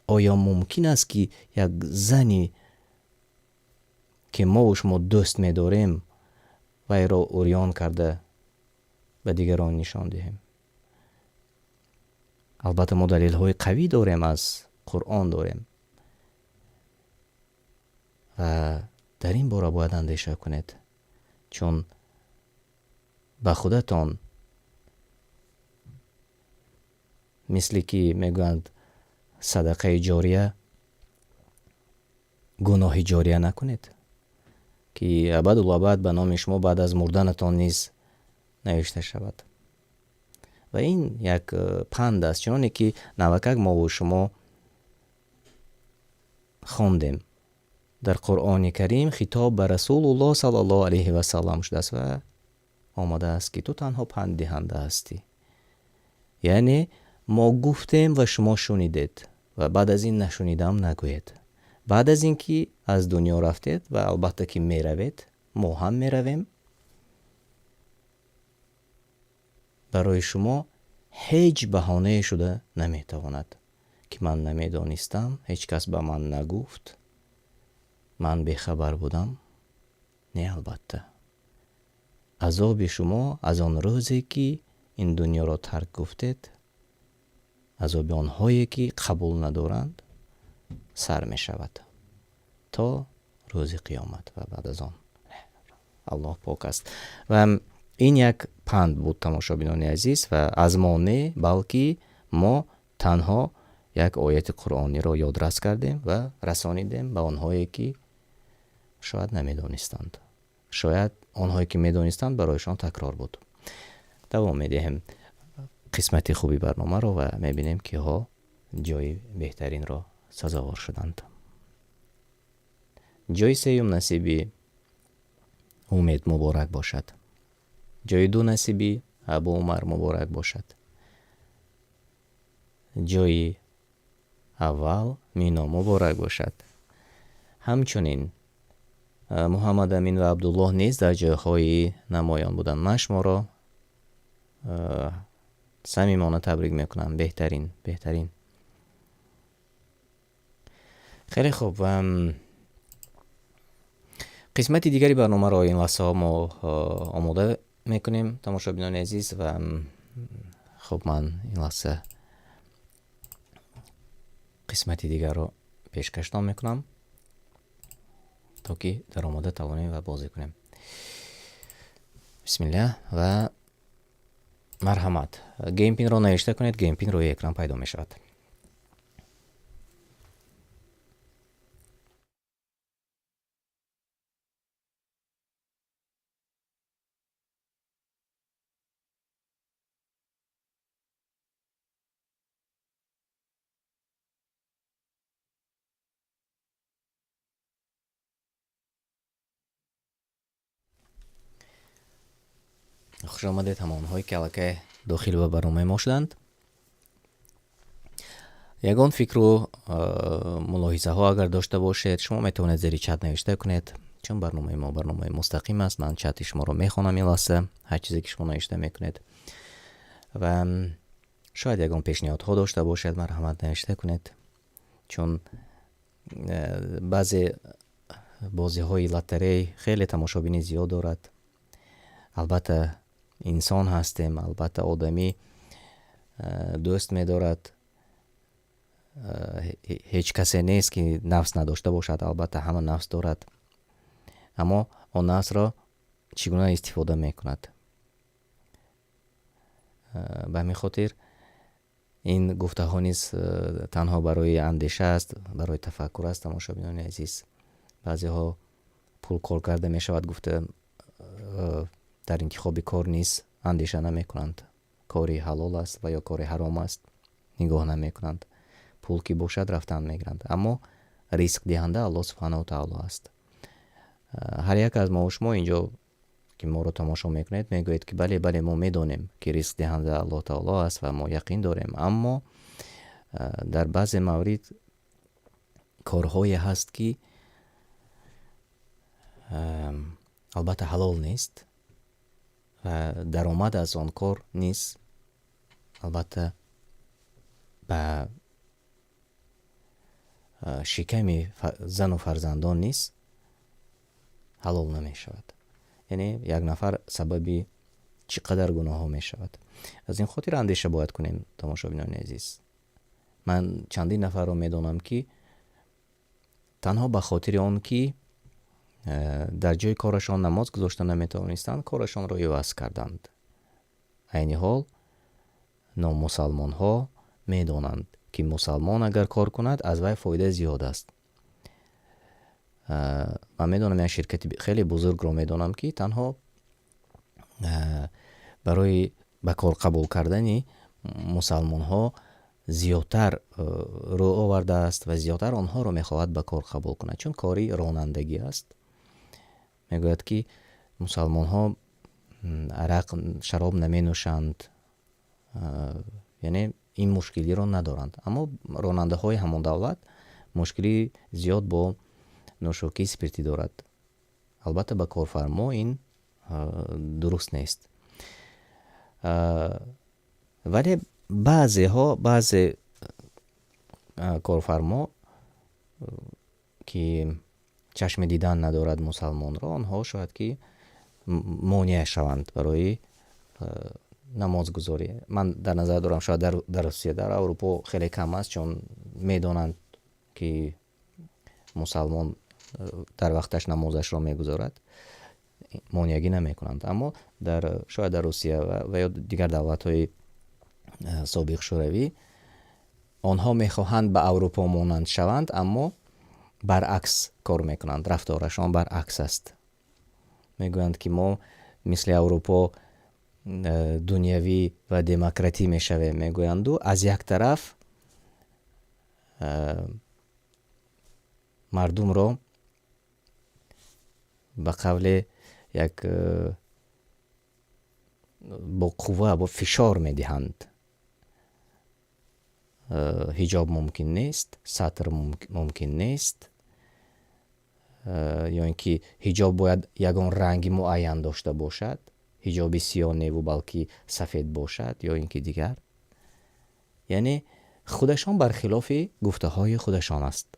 оё мумкин аст, ки як зани ки мову шумо дӯст медорем, вайро урён карда ба дигарон нишон диҳем? Албатта, мо далелҳои қавӣ дорем, аз Қуръон дорем ва дар ин бора бояд андеша кунед, чун ба худатон мисли ки мегӯянд, садақаи ҷория, гуноҳи ҷория накунед, ки абадулабад ба номи шумо баъд аз мурданатон низ навишта шавад. Ва ин як панд аст, чуноне ки навакак мову шумо хондем. Дар Қуръони Карим хитоб ба Расулуллоҳ саллаллоҳу алайҳи васаллам шудааст ва омадааст, ки ту танҳо панддиҳанда ҳастӣ. Яъне мо гуфтем ва шумо шунидед. Ва баъд аз ин нашунидам нагӯед. Баъд аз ин ки аз дунё рафтед ва албатта ки меравед, мо ҳам меравем, барои шумо ҳеҷ баҳонае шуда наметавонад, ки ман намедонистам, ҳеҷ кас ба ман нагуфт, ман бехабар будам. Не, албатта. Азоби шумо аз он рӯзе ки ин дунёро тарк гуфтед, азоби онҳое ки қабул надоранд сар мешавад то рӯзи қиёмат ва баъд аз он. Аллоҳ пок аст. Ва ин як панд буд, тамошобинони азиз, ва аз мо не, балки мо танҳо як ояти қуръониро ёдрас кардем ва расонидем ба онҳое ки шояд намедонистанд. Шояд онҳое ки медонистанд барояшон такрор буд. Давом медиҳем қисмати хуби барномаро ва мебинем киҳо ҷои беҳтаринро сазовор шуданд. Ҷои сеюм насиби Умед муборак бошад. Ҷои ду насиби Абу Умар муборак бошад. Ҷои аввал Мино муборак бошад. Ҳамчунин Муҳаммад Амин ва Абдуллоҳ низ дар ҷойҳои намоён буданд. Ман шуморо самимона табрик мекунам. Беҳтарин, беҳтарин. Хеле хуб. Қисмати дигари барномаро ин лаҳзаҳо мо омода мекунем, тамошобинони азиз, ва хуб ман ин лаҳза қисмати дигарро пешкаштон мекунам, то ки дар омода тавонем ва бозӣ кунем. Бисмиллаҳ ва марҳамат. Геймпинро навишта кунед, геймпин рӯи экран пайдо мешавад. Хуш омадед ҳамонҳое ки аллакай дохил ба барномаи мо шуданд. Ягон фикру мулоҳизаҳо агар дошта бошед, шумо метавонед зери чат навишта кунед, чун барномаи мо барномаи мустақим аст. Ман чати шуморо мехонам ин лаҳза, ҳар чизе ки шумо навишта мекунед. Ва шояд ягон пешниҳодҳо дошта бошед, марҳамат навишта кунед, чун баъзе бозиҳои лотерей хеле тамошобини зиёд дорад. Албатта инсон ҳастем, албатта одамӣ дӯст медорад, ҳеҷ касе нест ки нафс надошта бошад, албатта ҳама нафс дорад, аммо он нафсро чӣ гуна истифода мекунад. Ба ҳамин хотир ин гуфтаҳо низ танҳо барои андеша аст, барои тафаккур аст, тамошобинони азиз. Баъзеҳо пул кор карда мешавад гуфта дар интихоби кор низ андеша намекунанд. Кори ҳалол аст ва ё кори ҳаром аст нигоҳ намекунанд. Пул ки бошад рафтан мегиранд. Аммо ризқдиҳанда Аллоҳ субҳанаҳу таоло аст. Ҳар як аз мо шумо инҷо ки моро тамошо мекунед мегӯед ки бале, бале, мо медонем ки ризқдиҳанда Аллоҳ таоло аст ва мо яқин дорем, аммо дар баъзе маврид корҳое ҳаст ки албатта ҳалол нест ва даромад аз он кор низ албатта ба шиками зану фарзандон низ ҳалол намешавад. Яъне як нафар сабаби чӣ қадар гуноҳҳо мешавад. Аз ин хотир андеша бояд кунем, тамошобинони азиз. Ман чандин нафарро медонам ки танҳо ба хотири он ки дар ҷои корашон намоз гузошта наметавонистанд, корашонро иваз карданд. Айни ҳол номусалмонҳо медонанд ки мусалмон агар кор кунад, аз вай фоида зиёд аст. Ман медонам як ширкати хеле бузургро медонам ки танҳо барои ба кор қабул кардани мусалмонҳо зиёдтар рӯ овардааст ва зиёдтар онҳоро мехоҳад ба кор қабул кунад, чун кори ронандагӣ аст. Мегӯяд ки мусалмонҳо арақ, шароб наменӯшанд, Яъне ин мушкилиро надоранд. Аммо ронандаҳои ҳамон давлат мушкилии зиёд бо нӯшокии спиртӣ дорад. Албатта, ба корфармо ин дуруст нест. Вале баъзеҳо, баъзе корфармо, ки чашми дидан надорад мусалмонро, онҳо шояд ки монеа шаванд барои намозгузорӣ. Ман дар назар дорам, шояд дар Русия, дар Аврупо хеле кам аст, чун медонанд, ки мусалмон дар вақташ намозашро мегузорад, монеагӣ намекунанд. Аммо шояд дар Русия ва ё дигар давлатҳои собиқ Шӯравӣ онҳо мехоҳанд ба Аврупо монанд шаванд, аммо баръакс кор мекунанд, рафторашон баръакс аст. Мегӯянд, ки мо мисли Аврупо дунявӣ ва демократӣ мешавем, мегӯянду аз як тараф мардумро ба қавле як бо қувва, бо фишор медиҳанд. Ҳиҷоб мумкин нест, сатр мумкин нест, ё ин ки ҳиҷоб бояд ягон ранги муайян дошта бошад, ҳиҷоби сиёҳ неву балки сафед бошад, ё ин ки дигар. Яъне худашон бар хилофи гуфтаҳои худашон аст.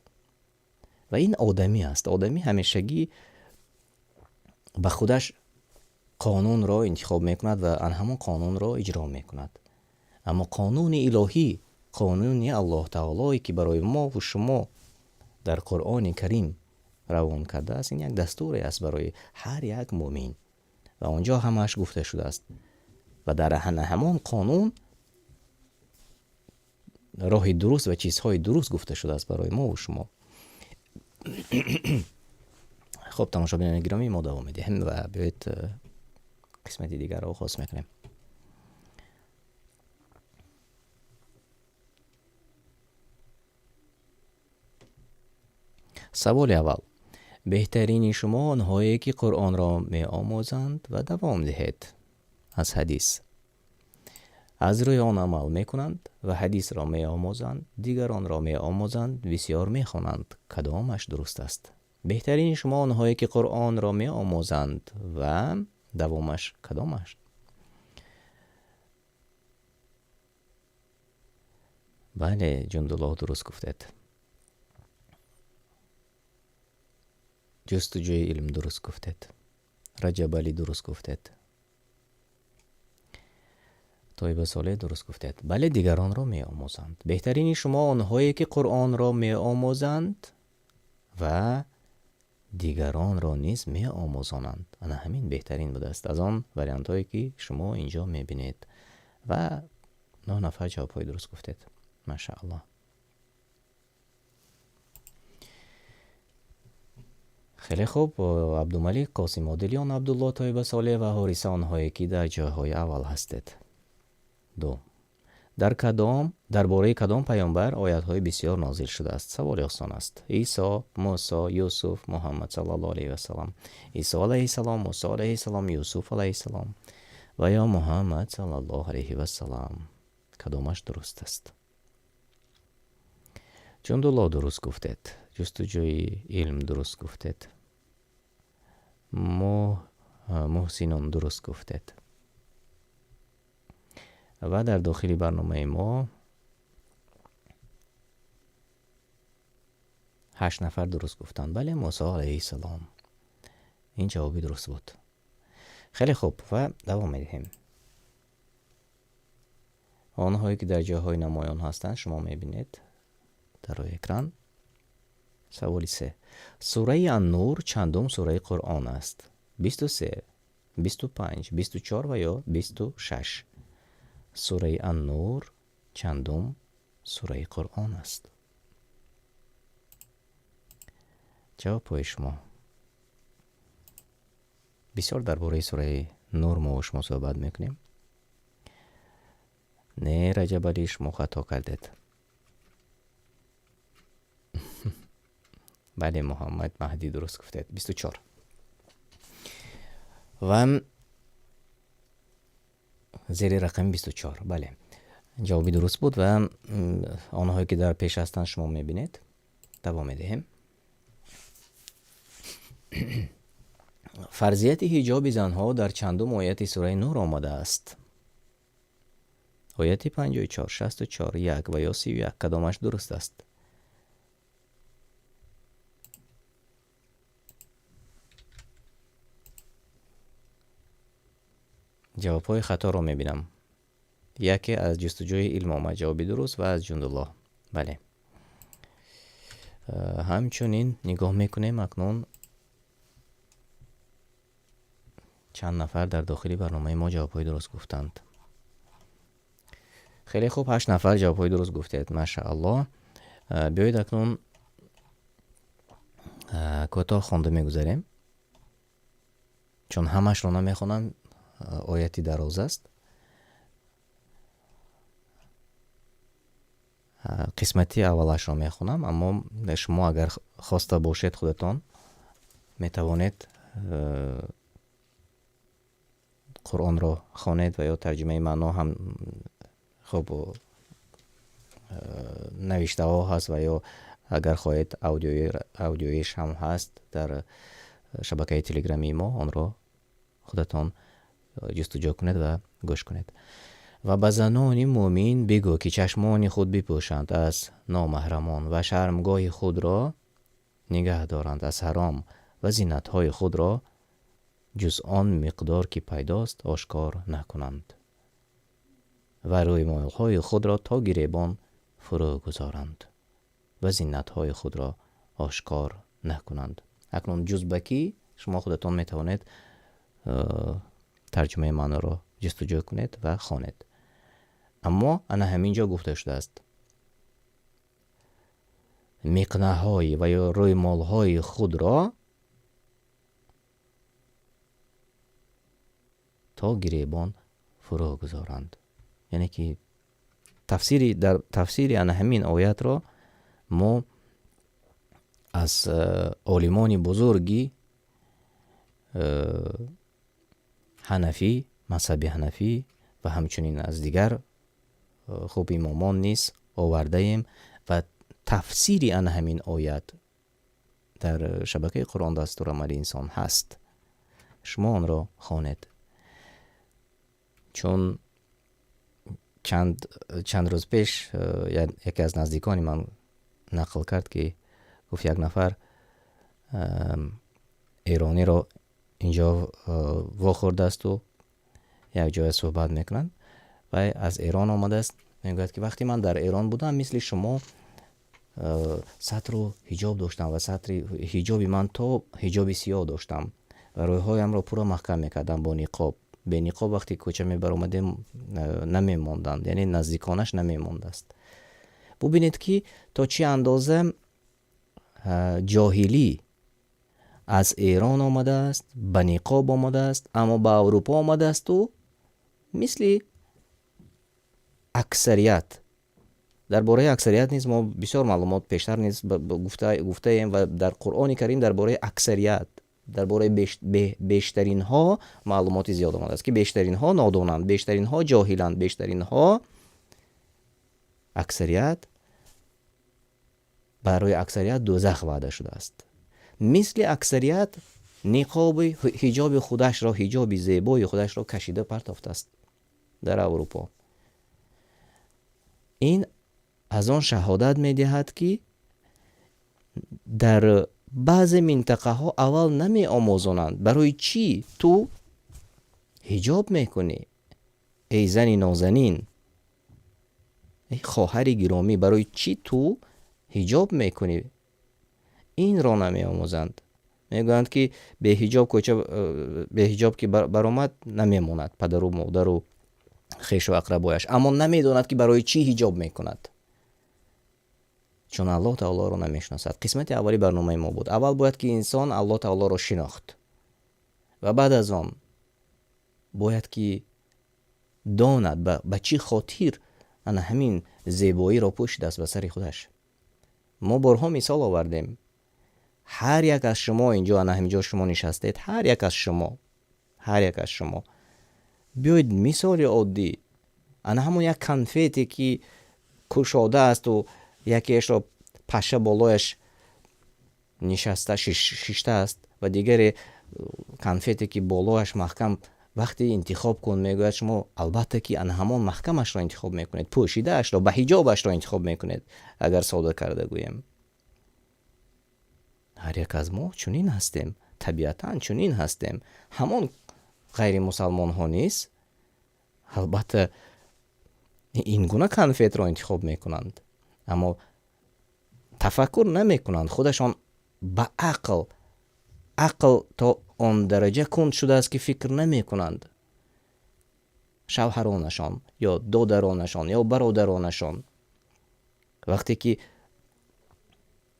Ва ин одамӣ аст. Одамӣ ҳамешагӣ ба худаш қонунро интихоб мекунад ва ан ҳамон қонунро иҷро мекунад. Аммо қонуни илоҳӣ, қонуни Аллоҳ таолое, ки барои мо ва шумо дар Қуръони Карим равон кардааст, ин як дастуре аст барои ҳар як мӯмин. Ва он ҷо ҳамааш гуфта шудааст. Ва дар ҳамон қонун роҳи дуруст ва чизҳои дуруст гуфта шудааст барои мо ва шумо. Хуб, тамошобинони гиромӣ, мо давом медиҳем ва биёед қисмати дигарро оғоз мекунем. Саволи аввал. Беҳтарини шумо онҳое, ки Қуръонро меомӯзанд ва давом диҳед аз ҳадис. Аз рӯи он амал мекунанд ва ҳадисро меомӯзанд, дигаронро меомӯзанд, бисёр мехонанд. Кадомаш дуруст аст? Беҳтарини шумо онҳое, ки Қуръонро меомӯзанд ва давомаш кадомаш? Бале, Ҷундуллоҳ, дуруст гуфтед. Ҷустуҷӯи илм, дуруст гуфтед. Раҷабалӣ, дуруст гуфтед. Тоиба Солеҳ, дуруст гуфтед. Бале, дигаронро меомӯзанд. Беҳтарини шумо онҳое, ки Қуръонро меомӯзанд ва дигаронро низ меомӯзонанд. Ана ҳамин беҳтарин будааст аз он вариантҳое, ки шумо инҷо мебинед. Ва 9 нафар ҷавобҳои дуруст гуфтед. Машааллоҳ. Хеле хуб, Абдумалик, Қосим Одилён, Абдулло, Тоиба Солеҳ ва Ҳориса, онҳое, ки дар ҷойҳои аввал ҳастед. 2. Дар бораи кадом паёмбар оятҳои бисёр нозил шудааст? Саволи осон аст. Исо, Мусо, Юсуф, Муҳаммад саллаллоҳу алайҳи васаллам. Исо алайҳиссалом, Мусо алайҳиссалом, Юсуф алайҳиссалом ва ё Муҳаммад саллаллоҳу алайҳи васаллам. Кадомаш дуруст аст? Ҷундулло, дуруст гуфтед. Ҷустуҷӯи илм, дуруст гуфтед. Муҳсинон, дуруст гуфтед. Ва дар дохили барномаи мо 8 нафар дуруст гуфтанд. Бале, Мусо алайҳиссалом. Ин ҷавоби дуруст буд. Хеле хуб ва давом медиҳем. Онҳое, ки дар ҷойҳои намоён ҳастанд, шумо мебинед дар рӯи экран. Саволи 3. Сураи Ан-Нур чандум сураи Қуръон аст? 23, 25, 24 ва ё 26. Сураи Ан-Нур чандум сураи Қуръон аст? Ҷавобҳои шумо. Бисёр дар бораи сураи Нур мо шумо суҳбат мекунем. Не, Раҷабалӣ, шумо хато кардед. Бале, Муҳаммад Маҳдӣ, дуруст гуфтед. 24. Ва зери рақами 24. Бале. Ҷавоби дуруст буд ва онҳое, ки дар пеш ҳастанд, шумо мебинед. Давом медиҳем. Фарзияти ҳиҷоби занҳо дар чандум ояти сураи Нур омадааст? Ояти 54, 64, 1 ва ё 31, кадомаш дуруст аст? Ҷавобҳои хаторо мебинам. Яке аз ҷустуҷӯи илм омад ҷавоби дуруст ва аз Ҷундуллоҳ. Бале. Ҳамчунин нигоҳ мекунем акнун чанд нафар дар дохили барномаи мо ҷавобҳои дуруст гуфтанд. Хеле хуб, 8 нафар ҷавобҳои дуруст гуфтед. Машааллоҳ. Биёед акнун кӯтоҳ хонда мегузарем. Чун ҳамашро намехонам, ояти дароз аст. Қисмати аввалашро мехонам, аммо шумо агар хоста бошед худатон метавонед Қуръонро хонед ва ё тарҷумаи маъно ҳам хуб навиштаҳо ҳаст ва ё агар хоҳед аудиоиш ҳам ҳаст дар шабакаи телеграмии мо, онро худатон ҷустуҷӯ кунед ва гӯш кунед. Ва ба занони мӯмин бигӯ, ки чашмони худ бипӯшанд аз номаҳрамон ва шармгоҳи худро нигаҳ доранд аз ҳаром ва зинатҳои худро ҷуз он миқдор, ки пайдост, ошкор накунанд ва рӯймолҳои худро то гиребон фурӯ гузоранд ва зинатҳои худро ошкор накунанд. Акнун ҷуз ба кӣ шумо худатон метавонед тарҷумаи маъноро ҷустуҷӯ кунед ва хонед. Аммо ана ҳамин ҷо гуфта шудааст: миқнаҳои ва ё рӯймолҳои худро то гиребон фурӯ гузоранд. Яъне ки дар тафсири ана ҳамин оятро мо аз олимони бузурги ҳанафӣ, мазҳаби ҳанафӣ ва ҳамчунин аз дигар хуб имомон низ овардаем ва тафсири ана ҳамин оят дар шабакаи Қуръон дастурамали инсон ҳаст. Шумо онро хонед. Чун чанд рӯз пеш яке аз наздикони ман нақл кард, ки гуфт як нафар эрониро инҷо вохӯрдаасту як ҷоя суҳбат мекунанд ва аз Эрон омадааст. Мегӯяд, ки вақте ман дар Эрон будам, мисли шумо сатру ҳиҷоб доштам ва сатри ҳиҷоби ман то ҳиҷоби сиёҳ доштам ва рӯйҳоямро пурра маҳкам мекардам бо ниқоб. Бе ниқоб вақте кӯча мебаромадем, намемонданд, яъне наздиконаш намемондааст. Бубинед, ки то чӣ андоза ҷоҳилӣ аз Эрон омадааст, ба ниқоб омадааст, аммо ба Аврупо омадаасту мисли аксарият. Дар бораи аксарият низ мо бисёр маълумот пештар низ гуфтаем ва дар Қуръони Карим дар бораи аксарият, дар бораи бештаринҳо маълумоти зиёд омадааст, ки бештаринҳо нодонанд, бештаринҳо ҷоҳиланд, бештаринҳо аксарият, барои аксарият дӯзах ваъда шудааст. Мисли аксарият ниқоби ҳиҷоби худашро, ҳиҷоби зебои худашро кашида партофтааст дар Аврупо. Ин аз он шаҳодат медиҳад, ки дар баъзе минтақаҳо аввал намеомӯзонанд. Барои чӣ ту ҳиҷоб мекунӣ? Эй зани нозанин, эй хоҳари гиромӣ, барои чӣ ту ҳиҷоб мекунӣ? Инро намеомӯзанд. Мегӯянд, ки беҳиҷоб кӯча, беҳиҷоб ки баромад намемонад падару модару хешу ақрабояш, аммо намедонад, ки барои чӣ ҳиҷоб мекунад, чун Аллоҳ таолоро намешиносад. Қисмати аввали барномаи мо буд. Аввал бояд ки инсон Аллоҳ таолоро шинохт ва баъд аз он бояд ки донад ба чӣ хотир ана ҳамин зебоиро пӯшидааст ба сари худаш. Мо борҳо мисол овардем. Ҳар як аз шумо инҷо, ана ҳаминҷо шумо нишастед, ҳар як аз шумо, ҳар як аз шумо биёед мисоли оддӣ Ана ҳамон як конфете ки кушода асту якеашро паша болояш нишаста шиштааст ва дигаре конфете ки болояш маҳкам, вақте интихоб кун мегӯяд, шумо албатта ки ана ҳамон маҳкамашро интихоб мекунед, пӯшидаашро, ба ҳиҷобашро интихоб мекунед, агар сода карда гӯем. Ҳар як аз мо чунин ҳастем, табиатан чунин ҳастем. Ҳамон ғайримусалмонҳо низ албатта ин гуна конфетро интихоб мекунанд, аммо тафаккур намекунанд, худашон ба ақл то он дараҷа кунд шудааст, ки фикр намекунанд. Шавҳаронашон ё додаронашон ё бародаронашон вақте ки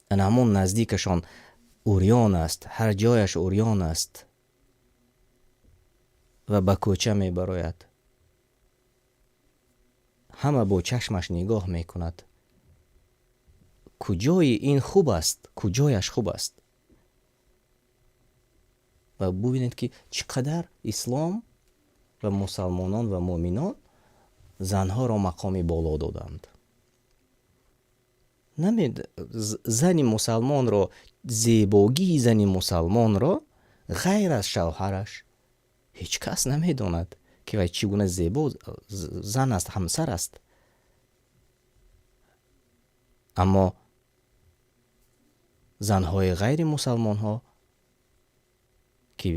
ана ҳамон наздикашон урён аст, ҳар ҷояш урён аст ва ба кӯча мебарояд, ҳама бо чашмаш нигоҳ мекунад. Куҷои ин хуб аст, куҷояш хуб аст? Ва бубинед, ки чӣ қадар ислом ва мусалмонон ва муъминон занҳоро мақоми боло доданд. Зани мусалмонро, зебогии зани мусалмонро ғайр аз шавҳараш ҳеҷ кас намедонад, ки вай чӣ гуна зебо зан аст, ҳамсар аст. Аммо занҳои ғайри мусалмонҳо, ки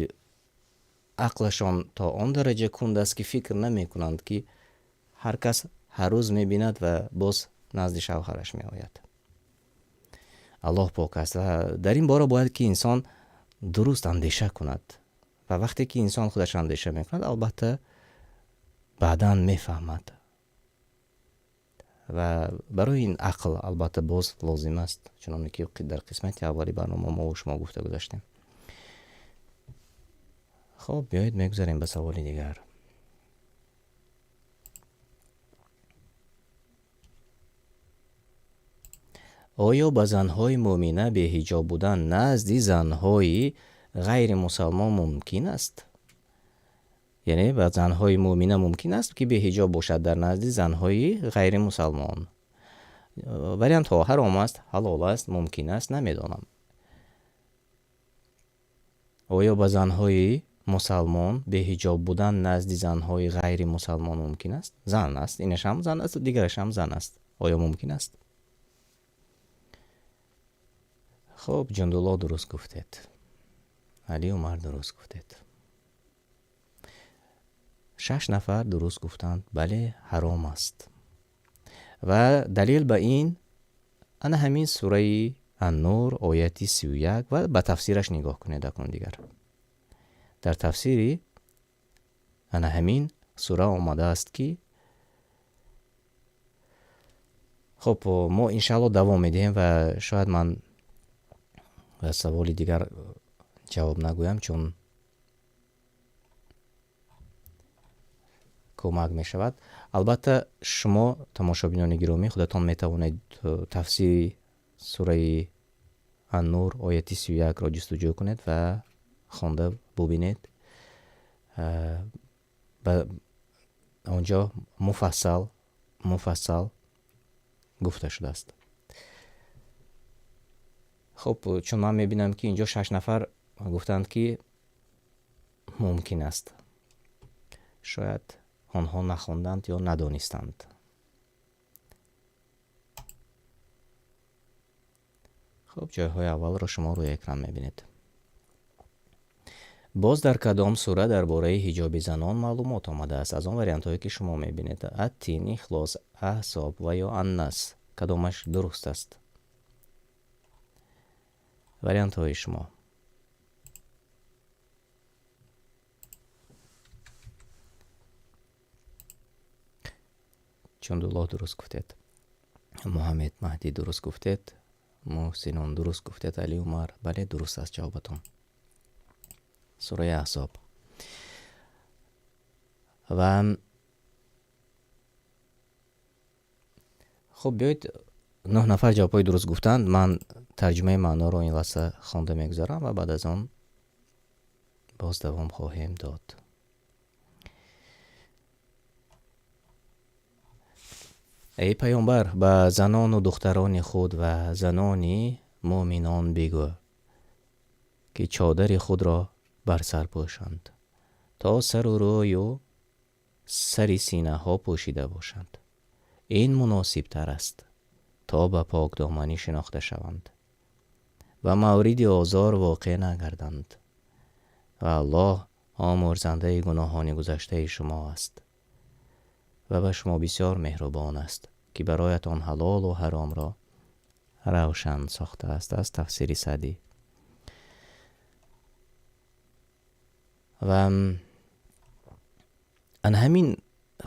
ақлашон то он дараҷа кунд аст, ки фикр намекунанд, ки ҳар кас ҳар рӯз мебинад ва боз назди шавҳараш меояд. Аллоҳ пок аст ва дар ин бора бояд ки инсон дуруст андеша кунад. Ва вақте ки инсон худаш андеша мекунад, албатта баъдан мефаҳмад. Ва барои ин ақл албатта боз лозим аст, чуноне ки дар қисмати аввали барнома мо шумо гуфта гузаштем. Хоб, биёед мегузарем ба саволи дигар. Оё ба занҳои мӯмина беҳиҷоб будан назди занҳои ғайримусалмон мумкин аст? Яъне ба занҳои мӯмина мумкин аст, ки беҳиҷоб бошад дар назди занҳои ғайримусалмон? Вариантҳо: ҳаром аст, ҳалол аст, мумкин аст, намедонам. Оё ба занҳои мусалмон беҳиҷоб будан назди занҳои ғайримусалмон мумкин аст? Зан аст, инаш ҳам зан аст, дигараш ҳам зан аст. Оё мумкин аст? Хоб, Ҷундулло дуруст гуфтед. Али Умар дуруст гуфтед. 6 нафар дуруст гуфтанд, бале, ҳаром аст. Ва далил ба ин ана ҳамин сураи Ан-Нур ояти 31 ва ба тафсираш нигоҳ кунед акнун дигар. Дар тафсири ана ҳамин сура омадааст, ки хоб, мо иншааллоҳ давом медиҳем ва шояд ман ба саволи дигар ҷавоб нагӯям, чун кӯмак мешавад. Албатта шумо тамошобинони гиромӣ худатон метавонед тафсири сураи Ан-Нур ояти 31-ро ҷустуҷӯ кунед ва хонда бубинед. Ба онҷо муфассал гуфта шудааст. Хоб, чун ман мебинам, ки инҷо 6 нафар гуфтанд, ки мумкин аст. Шояд онҳо нахонданд ё надонистанд. Хоб, ҷойҳои аввалро шумо рӯи экран мебинед. Боз дар кадом сура дар бораи ҳиҷоби занон маълумот омадааст? Аз он вариантҳое, ки шумо мебинед: Ат-Тин, Ихлос, Аҳзоб ва ё Аннас. Кадомаш дуруст аст? Вариантҳои шумо. Чундуллоҳ дуруст гуфтед. Муҳаммед Маҳдӣ дуруст гуфтед. Муҳсинон дуруст гуфтед. Али Умар, бале, дуруст аст ҷавобатон. Сураи Аҳзоб. Ва хуб, биёед, 9 нафар ҷавобҳои дуруст гуфтанд. Ман тарҷумаи маъноро ин лаҳза хонда мегузарам ва баъд аз он боз давом хоҳем дод. Эй пайғамбар, ба занону духтарони худ ва занони муъминон бигӯ, ки чодари худро бар сар пӯшанд, то сару рӯю сари синаҳо пӯшида бошанд. Ин муносибтар аст, то ба покдоманӣ шинохта шаванд ва мавриди озор воқеъ нагарданд. Ва Аллоҳ омӯрзандаи гуноҳони гузаштаи шумо аст ва ба шумо бисёр меҳрубон аст, ки бароятон ҳалолу ҳаромро равшан сохтааст. Аз тафсири Саъдӣ. Ва ана ҳамин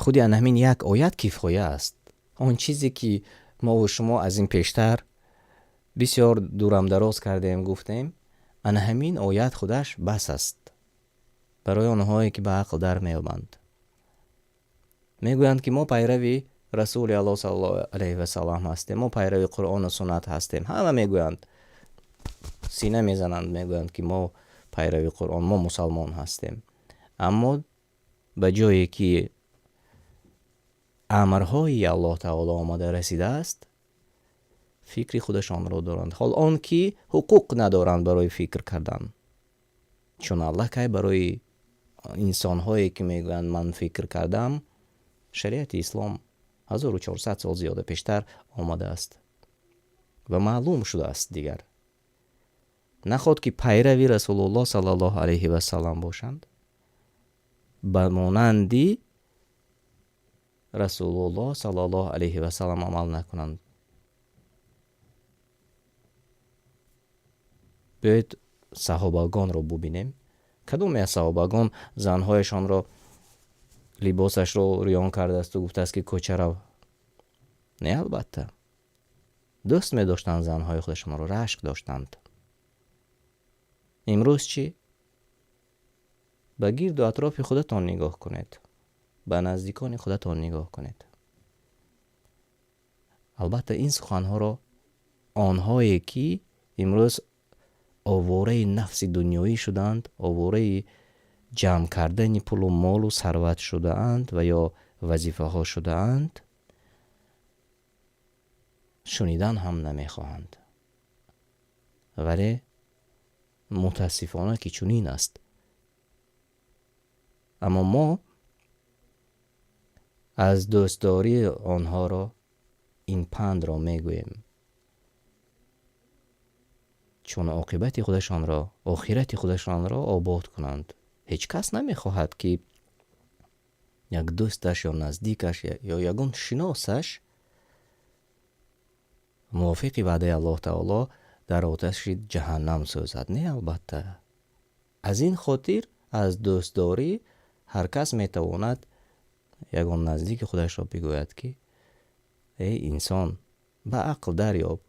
худи ана ҳамин як оят кифоя аст. Он чизе ки мо ва шумо аз ин пештар бисёр дурамдароз кардем, гуфтем, ана ҳамин оят худаш бас аст барои онҳое ки ба ақл дар меёбанд. Мегӯянд ки мо пайрави Расули Аллоҳ саллаллоҳу алайҳи васаллам ҳастем, мо пайрави Қуръону суннат ҳастем. Ҳама мегӯянд, сина мезананд, мегӯянд ки мо пайрави Қуръон, мо мусалмон ҳастем. Аммо ба ҷое ки амрҳои Аллоҳ таоло омада расидааст, фикри худашонро доранд. Ҳол он ки ҳуқуқ надоранд барои фикр кардан. Чун аллакай барои инсонҳое ки мегӯянд ман фикр кардам, шариати ислом 1400 сол зиёда пештар омадааст ва маълум шудааст дигар. Наход ки пайрави Расулуллоҳ саллаллоҳу алайҳи васаллам бошанд, ба монанди Расулуллоҳ саллаллоҳу алайҳи васаллам амал накунанд. Биёед саҳобагонро бубинем. Кадоме аз саҳобагон занҳояшонро либосашро рӯён кардаасту гуфтааст ки кӯча рав? Не, албатта. Дӯст медоштанд занҳои худашонро, рашк доштанд. Имрӯз чӣ? Ба гирду атрофи худатон нигоҳ кунед, ба наздикони худатон нигоҳ кунед. Албатта ин суханҳоро онҳое ки имрӯз овораи нафси дунёӣ шудаанд, овораи ҷамъ кардани пулу молу сарват шудаанд ва ё вазифаҳо шудаанд, шунидан ҳам намехоҳанд. Вале мутаассифона ки чунин аст. Аммо мо аз дӯстдории онҳоро ин пандро мегӯем, чун оқибати худашонро, охирати худашонро обод кунанд. Ҳеҷ кас намехоҳад ки як дӯсташ ё наздикаш ё ягон шиносаш мувофиқи ваъдаи Аллоҳ таоло дар оташи ҷаҳаннам сӯзад. Не, албатта. Аз ин хотир аз дӯстдорӣ ҳар кас метавонад ягон наздики худашро бигӯяд ки эй инсон, ба ақл дарёб,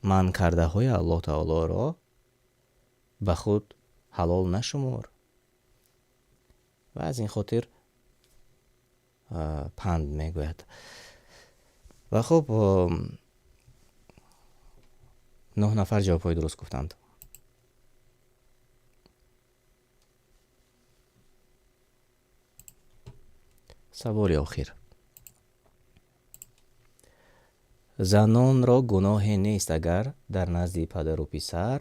манъ кардаҳои Аллоҳ таолоро ба худ ҳалол нашумор. Ва аз ин хотир панд мегӯяд. Ва хуб, 9 нафар ҷавобҳои дуруст гуфтанд. Саволи охир. Занонро гуноҳе нест агар дар назди падару писар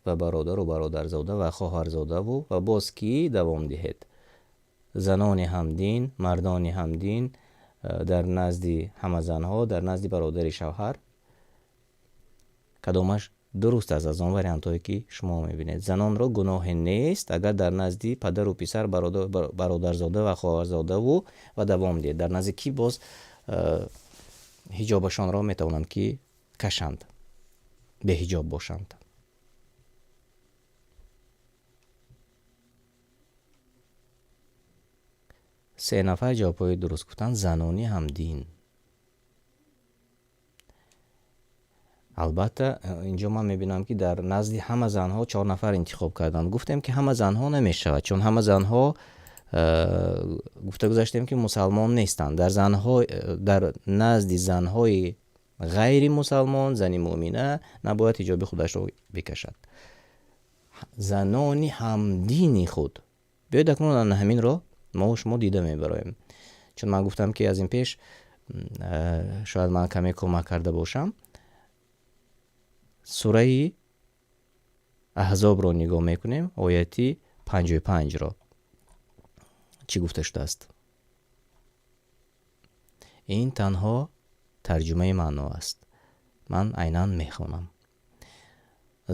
ва бародару бародарзода ва хоҳарзодаву ва боз кӣ давом диҳед? Занони ҳамдин, мардони ҳамдин, дар назди ҳама занҳо, дар назди бародари шавҳар. Кадомаш дуруст аст аз он вариантҳое ки шумо мебинед? Занонро гуноҳе нест агар дар назди падару писар, бародарзода ва хоҳарзодаву ва давом диҳед. Дар назди кӣ боз ҳиҷобашонро метавонанд ки кашанд, беҳиҷоб бошанд? Се нафар ҷавобҳои дуруст гуфтанд. Занони ҳамдин. Албатта, инҷо ман мебинам ки дар назди ҳама занҳо 4 нафар интихоб карданд. Гуфтем ки ҳама занҳо намешавад, чун ҳама занҳо гуфта гузаштем ки мусалмон нестанд. Дар назди занҳои ғайри мусалмон, зани муъмина набояд ҳиҷоби худашро бикашад. Занони ҳамдини худ. Биёед акнун ана ҳаминро мо шумо дида мебароем. Чун ман гуфтам ки аз ин пеш Шояд ман каме кӯмак карда бошам. Сураи Аҳзобро нигоҳ мекунем, ояти 55-ро. Чӣ гуфта шудааст? Ин танҳо тарҷумаи маъно аст. Ман айнан мехонам.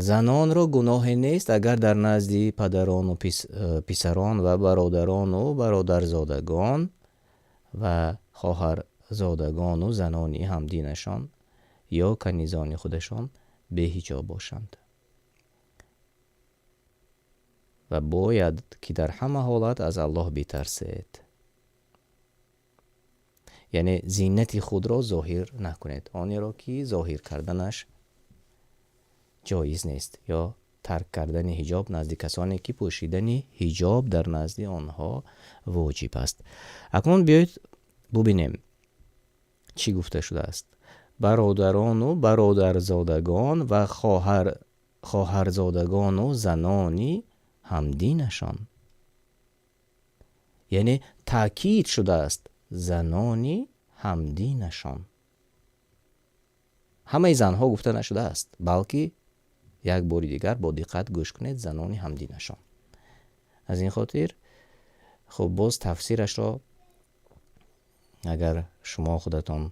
Занонро гуноҳе нест, агар дар назди падарону писарон ва бародарону бародарзодагон ва хоҳарзодагону занони ҳамдинашон ё канизони худашон беҳиҷоб бошанд. Ва бояд ки дар ҳама ҳолат аз Аллоҳ битарсед. Яъне зинати худро зоҳир накунед, онеро ки зоҳир карданаш ҷоиз нест, ё тарк кардани ҳиҷоб назди касоне ки пӯшидани ҳиҷоб дар назди онҳо воҷиб аст. Акнун биёед бубинем, чӣ гуфта шудааст. Бародарону бародарзодагон ва хоҳарзодагону занони ҳамдинашон. Яъне таъкид шудааст занони ҳамдинашон. Ҳамаи занҳо гуфта нашудааст, балки як бори дигар бо диққат гӯш кунед, занони ҳамдинашон. Аз ин хотир хуб, боз тафсирашро агар шумо худатон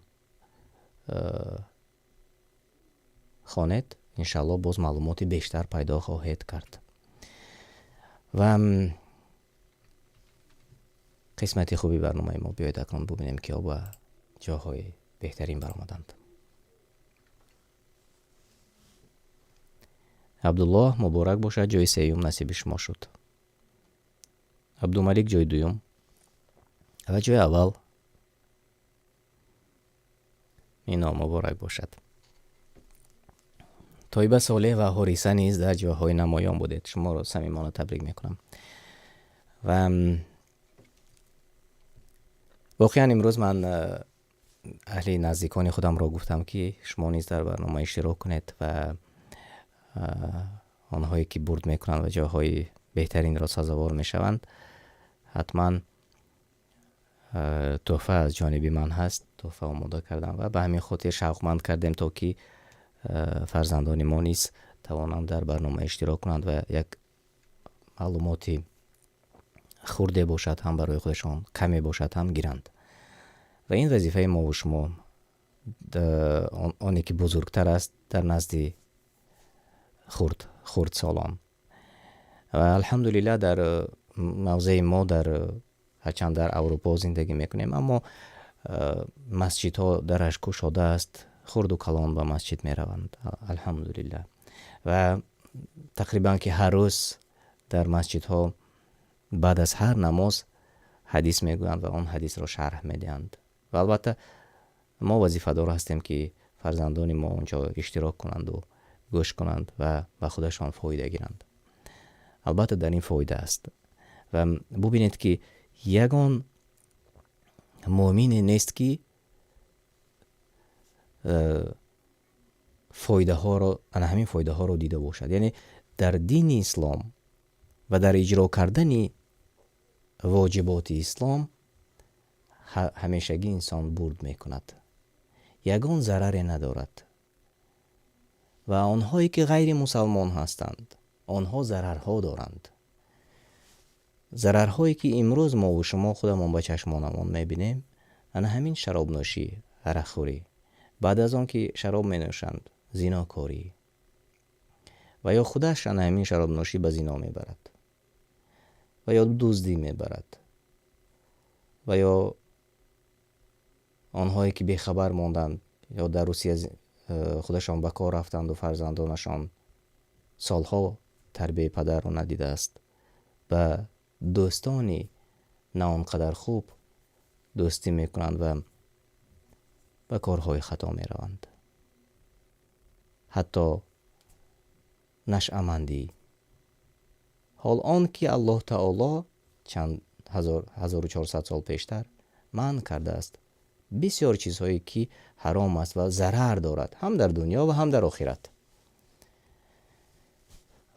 хонед, иншааллоҳ боз маълумоти бештар пайдо хоҳед кард. Ва қисмати хуби барномаи мо, биёед акнун бубинем, киҳо ба ҷоҳои беҳтарин баромаданд. Абдуллоҳ, муборак бошад, ҷои сеюм насиби шумо шуд. Абдумалик ҷои дуюм ва ҷои аввал Мино, муборак бошад. Тоиба Солеҳ ва Ҳориса низ дар ҷойҳои намоён будед. Шуморо самимона табрик мекунам. Ва воқеан имрӯз ман аҳли наздикони худамро гуфтам, ки шумо низ дар барнома иштирок кунед ва онҳое ки бурд мекунанд ва ҷойҳои беҳтаринро сазовор мешаванд, ҳатман тӯҳфа аз ҷониби ман ҳаст, тӯҳфа омода кардам ва ба ҳамин хотир шавқманд кардем, то ки фарзандони мо низ тавонанд дар барнома иштирок кунанд ва як маълумоти хурде бошад ҳам барои худашон, каме бошад ҳам, гиранд. Ва ин вазифаи мову шумо, оне ки бузургтар аст дар назди хурдсолон. Ва алҳамдулиллаҳ, дар мавзеи мо, дар ҳарчанд дар Аврупо зиндагӣ мекунем, аммо масҷидҳо дараш кушодааст, хурду калон ба масҷид мераванд, алҳамдулиллаҳ. Ва тақрибан ки ҳар рӯз дар масҷидҳо баъд аз ҳар намоз ҳадис мегӯянд ва он ҳадисро шарҳ медиҳанд. Ва албатта мо вазифадор ҳастем, ки фарзандони мо онҷо иштирок кунанду гӯш кунанд ва ба худашон фоида гиранд. Албатта дар ин фоида аст. Ва бубинед, ки ягон муъмине нест, ки фоидаҳоро, ана ҳамин фоидаҳоро дида бошад. Яъне дар дини ислом ва дар иҷро кардани воҷиботи ислом ҳамешагӣ инсон бурд мекунад, ягон зараре надорад. Ва онҳое ки ғайри мусалмон ҳастанд, онҳо зарарҳо доранд, зарарҳое ки имрӯз мову шумо худамон ба чашмонамон мебинем. Ана ҳамин шаробнӯшӣ, арақхӯрӣ, баъд аз он ки шароб менӯшанд, зинокорӣ ва ё худаш ана ҳамин шаробнӯшӣ ба зино мебарад ва ё дуздӣ мебарад, ва ё онҳое ки бехабар монданд ё дар Русия худашон ба кор рафтанду фарзандонашон солҳо тарбияи падарро надидааст, ба дӯстони на он қадар хуб дӯстӣ мекунанд ва ба корҳои хато мераванд, ҳатто нашъамандӣ. Ҳол он ки Аллоҳ таоло чанд 1400 сол пештар манъ кардааст бисёр чизҳое ки ҳаром аст ва зарар дорад ҳам дар дунё ва ҳам дар охират.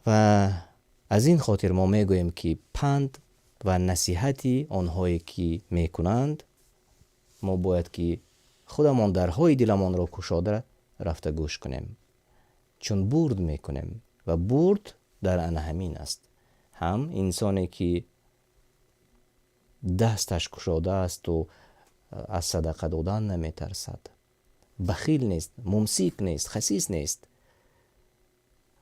Ва аз ин хотир мо мегӯем, ки панд ва насиҳати онҳое ки мекунанд, мо бояд ки Худамон дарҳои диламонро кушода рафта гӯш кунем, чун бурд мекунем ва бурд дар ана ҳамин аст. Ҳам инсоне ки дасташ кушода аст ва аз садақа додан наметарсад, бахил нест, мумсик нест, хасис нест,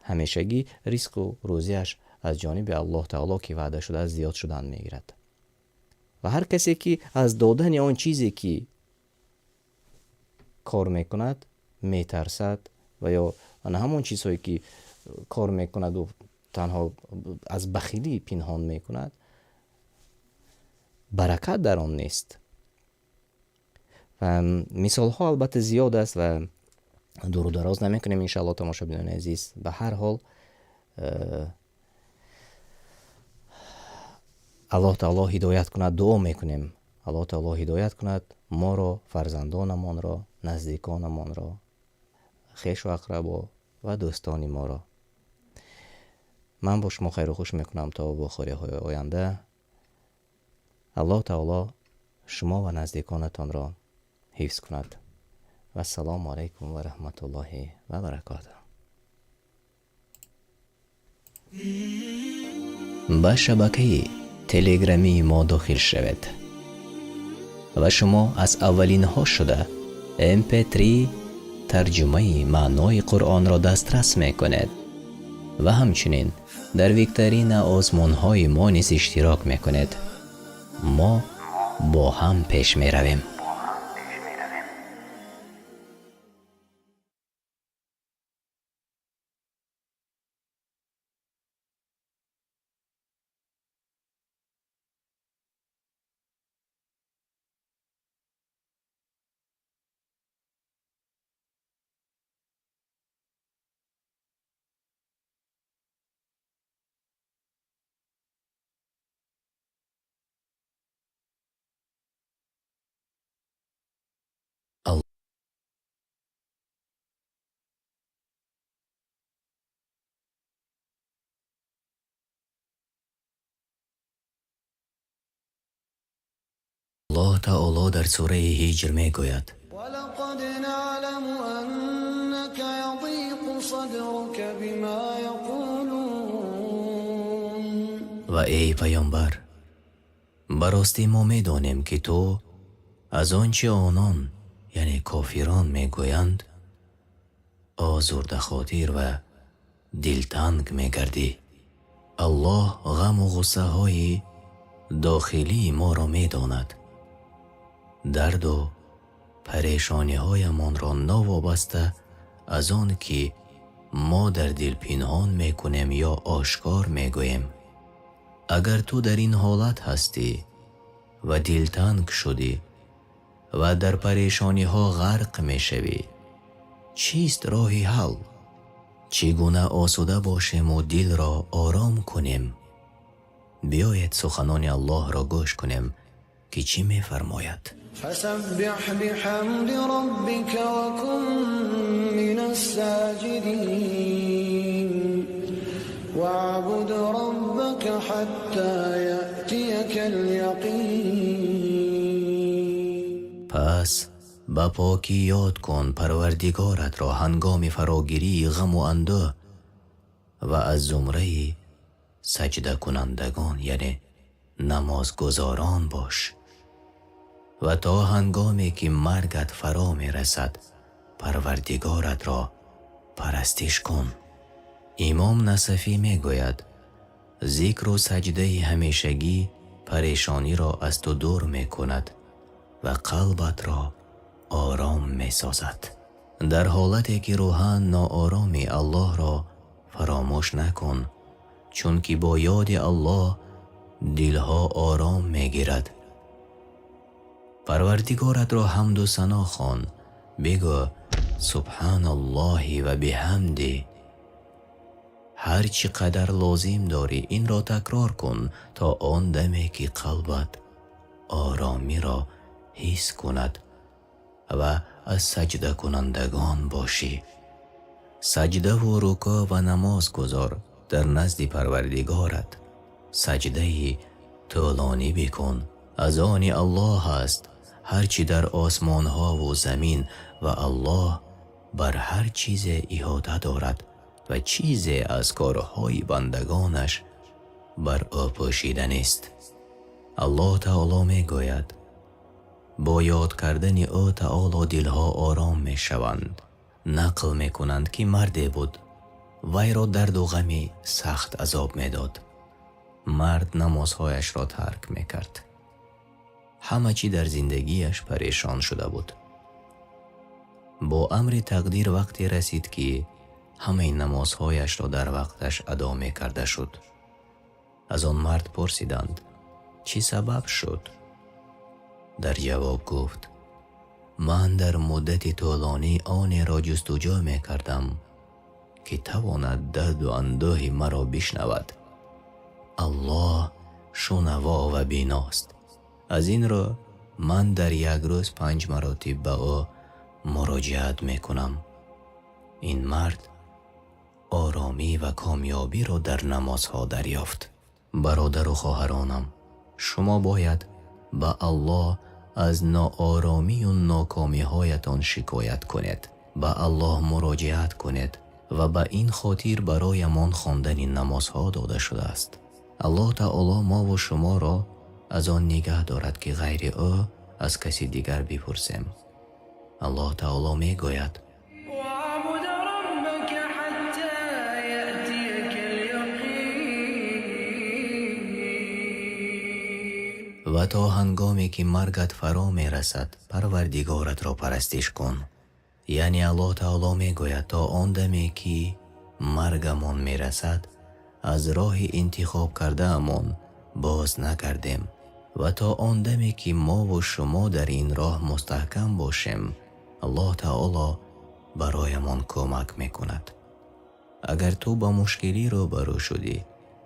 ҳамешагӣ ризқу рӯзиаш аз ҷониби Аллоҳ таоло ки ваъда шудааст зиёд шудан мегирад. Ва ҳар касе ки аз додани он чизе ки кор мекунад метарсад ва ё ана ҳамон чизҳое ки кор мекунаду танҳо аз бахилӣ пинҳон мекунад, баракат дар он нест. Ва мисолҳо албатта зиёд аст ва дуру дароз намекунем иншааллоҳ тамошобинони азиз. Ба ҳар ҳол Аллоҳ таоло ҳидоят кунад, дуо мекунем. Аллоҳ таоло ҳидоят кунад моро, фарзандонамонро, наздиконамонро, хешу ақрабо ва дӯстони моро. Ман бо шумо хайру хуш мекунам то бухориҳои оянда. Аллоҳ таоло шумо ва наздиконатонро ҳифз кунад. Вассалому алайкум ва раҳматуллоҳи ва баракотуҳ. Ба шабакаи телеграмии мо дохил шавед ва шумо аз аввалинҳо шуда mp3 тарҷумаи маънои Қуръонро дастрас мекунед ва ҳамчунин дар викторина озмунҳои мо низ иштирок мекунед. Мо бо ҳам пеш меравем. Аллоҳ таоло дар сураи Ҳиҷр мегӯяд: ولقد نعلم أنك يضيق صدرك بما يقولون. Ва эй паёмбар, ба ростӣ мо медонем, ки ту аз он чи онон, яъне кофирон, мегӯянд, озурдахотир ва дилтанг мегардӣ. Аллоҳ ғаму ғуссаҳои дохилии моро медонад, дарду парешониҳоямонро новобаста аз он ки мо дар дил пинҳон мекунем ё ошкор мегӯем. Агар ту дар ин ҳолат ҳастӣ ва дилтанг шудӣ ва дар парешониҳо ғарқ мешавӣ, чист роҳи ҳал? Чӣ гуна осуда бошему дилро ором кунем? Биёед суханони Аллоҳро гӯш кунем, ки чӣ мефармояд. فسبح بحمد ربك وكن من الساجدين واعبد ربك حتى يأتيك اليقين. Пас ба покӣ ёд кун Парвардигоратро ҳангоми фарогирии ғаму андӯҳ ва аз зумраи саҷдакунандагон, яъне намозгузорон бош ва то ҳангоме ки маргат фаро мерасад Парвардигоратро парастиш кун. Имом Насафӣ мегӯяд: зикру саҷдаи ҳамешагӣ парешониро аз ту дур мекунад ва қалбатро ором месозад. Дар ҳолате ки рӯҳан ноороми, Аллоҳро фаромӯш накун, чунки бо ёди Аллоҳ дилҳо ором мегирад. Парвардигоратро ҳамду сано хон, бигӯ: субҳаналлоҳи ва биҳамди. Ҳар чӣ қадар лозим дорӣ инро такрор кун то он даме ки қалбат оромиро ҳис кунад ва аз саҷдакунандагон бошӣ. Саҷдаву рукӯъ ва намоз гузор дар назди Парвардигорат. Саҷдаи тӯлонӣ бикун, аз они Аллоҳ аст Ҳар чи дар осмонҳо ва замин, ва Аллоҳ бар ҳар чизе иҳота дорад ва чизе аз корҳои бандагонаш бар ӯ пӯшида нест. Аллоҳ таъоло мегӯяд: бо ёд кардани ӯ таъоло дилҳо ором мешаванд. Нақл мекунанд, ки марде буд, вайро дарду ғами сахт азоб медод. Мард намозҳояшро тарк мекард. Ҳама чиз дар зиндагиаш парешон шуда буд. Бо амри тақдир вақте расид, ки ҳамаи намозҳояшро дар вақташ адо мекарда шуд. Аз он мард пурсиданд: чӣ сабаб шуд? Дар ҷавоб гуфт: ман дар муддати тӯлонӣ онеро ҷустуҷӯ мекардам, ки тавонад дарду андӯҳи маро бишнавад. Аллоҳ шунаво ва биност. Аз ин рӯ ман дар як рӯз 5 маротиба ба ӯ муроҷиат мекунам. Ин мард оромӣ ва комёбиро дар намозҳо дарёфт. Бародар ва хоҳаронам, шумо бояд ба Аллоҳ аз нооромӣ ва нокомиҳоятон шикоят кунед, ба Аллоҳ муроҷиат кунед ва ба ин хотир барои мо хондани намозҳо дода шудааст. Аллоҳ таъоло мо ва шуморо аз он нигаҳ дорад, ки ғайри ӯ аз каси дигар бипурсем. Аллоҳ таъоло мегӯяд: ва то ҳангоме ки маргат фаро мерасад, Парвардигоратро парастиш кун. Яъне Аллоҳ таъоло мегӯяд: то он даме ки маргамон мерасад, аз роҳи интихоб кардаамон боз накардем ва то он даме ки мо ва шумо дар ин роҳ мустаҳкам бошем, Аллоҳ таъоло бароямон кӯмак мекунад. Агар ту ба мушкилӣ рӯбарӯ шудӣ,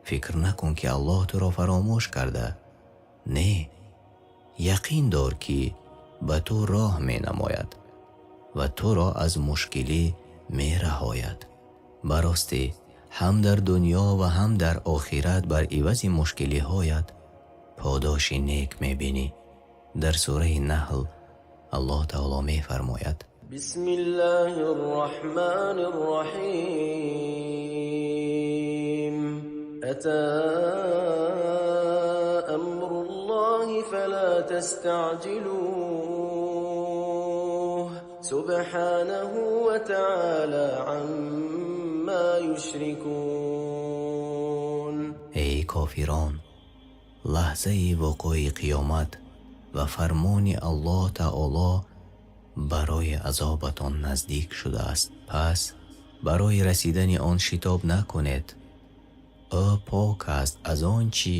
фикр накун ки Аллоҳ туро фаромӯш карда. Не, яқин дор, ки ба ту роҳ менамояд ва туро аз мушкилӣ мераҳояд. Ба ростӣ ҳам дар дунё ва ҳам дар охират бар ивази мушкилиҳоят подоши нек мебинӣ. Дар сураи Наҳл Аллоҳ таъоло мефармояд: Бисмиллоҳир Раҳмонир Раҳим. Ато амруллоҳи фала тастаъҷилуҳ субҳонаҳу ва таъоло аммо юшрикун. Эй кофирон, лаҳзаи вуқӯи қиёмат ва фармони Аллоҳ таъоло барои азобатон наздик шудааст. Пас барои расидани он шитоб накунед. Ӯ пок аст аз он чӣ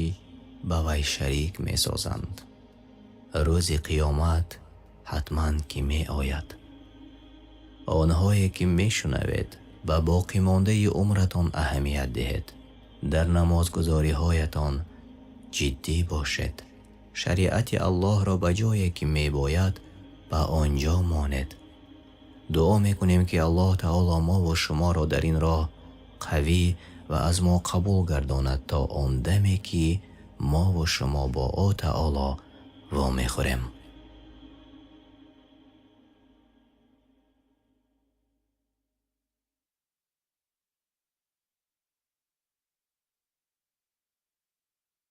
ба вай шарик месозанд. Рӯзи қиёмат ҳатман ки меояд. Онҳое ки мешунавед, ба боқимондаи умратон аҳамият диҳед. Дар намозгузориҳоятон ҷиддӣ бошед. Шариати Аллоҳро ба ҷое ки мебояд ба он ҷо монед. Дуо мекунем, ки Аллоҳ таъоло мо ва шуморо дар ин роҳ қавӣ ва аз мо қабул гардонад то он даме ки мо ва шумо бо ӯ таъоло вомехӯрем.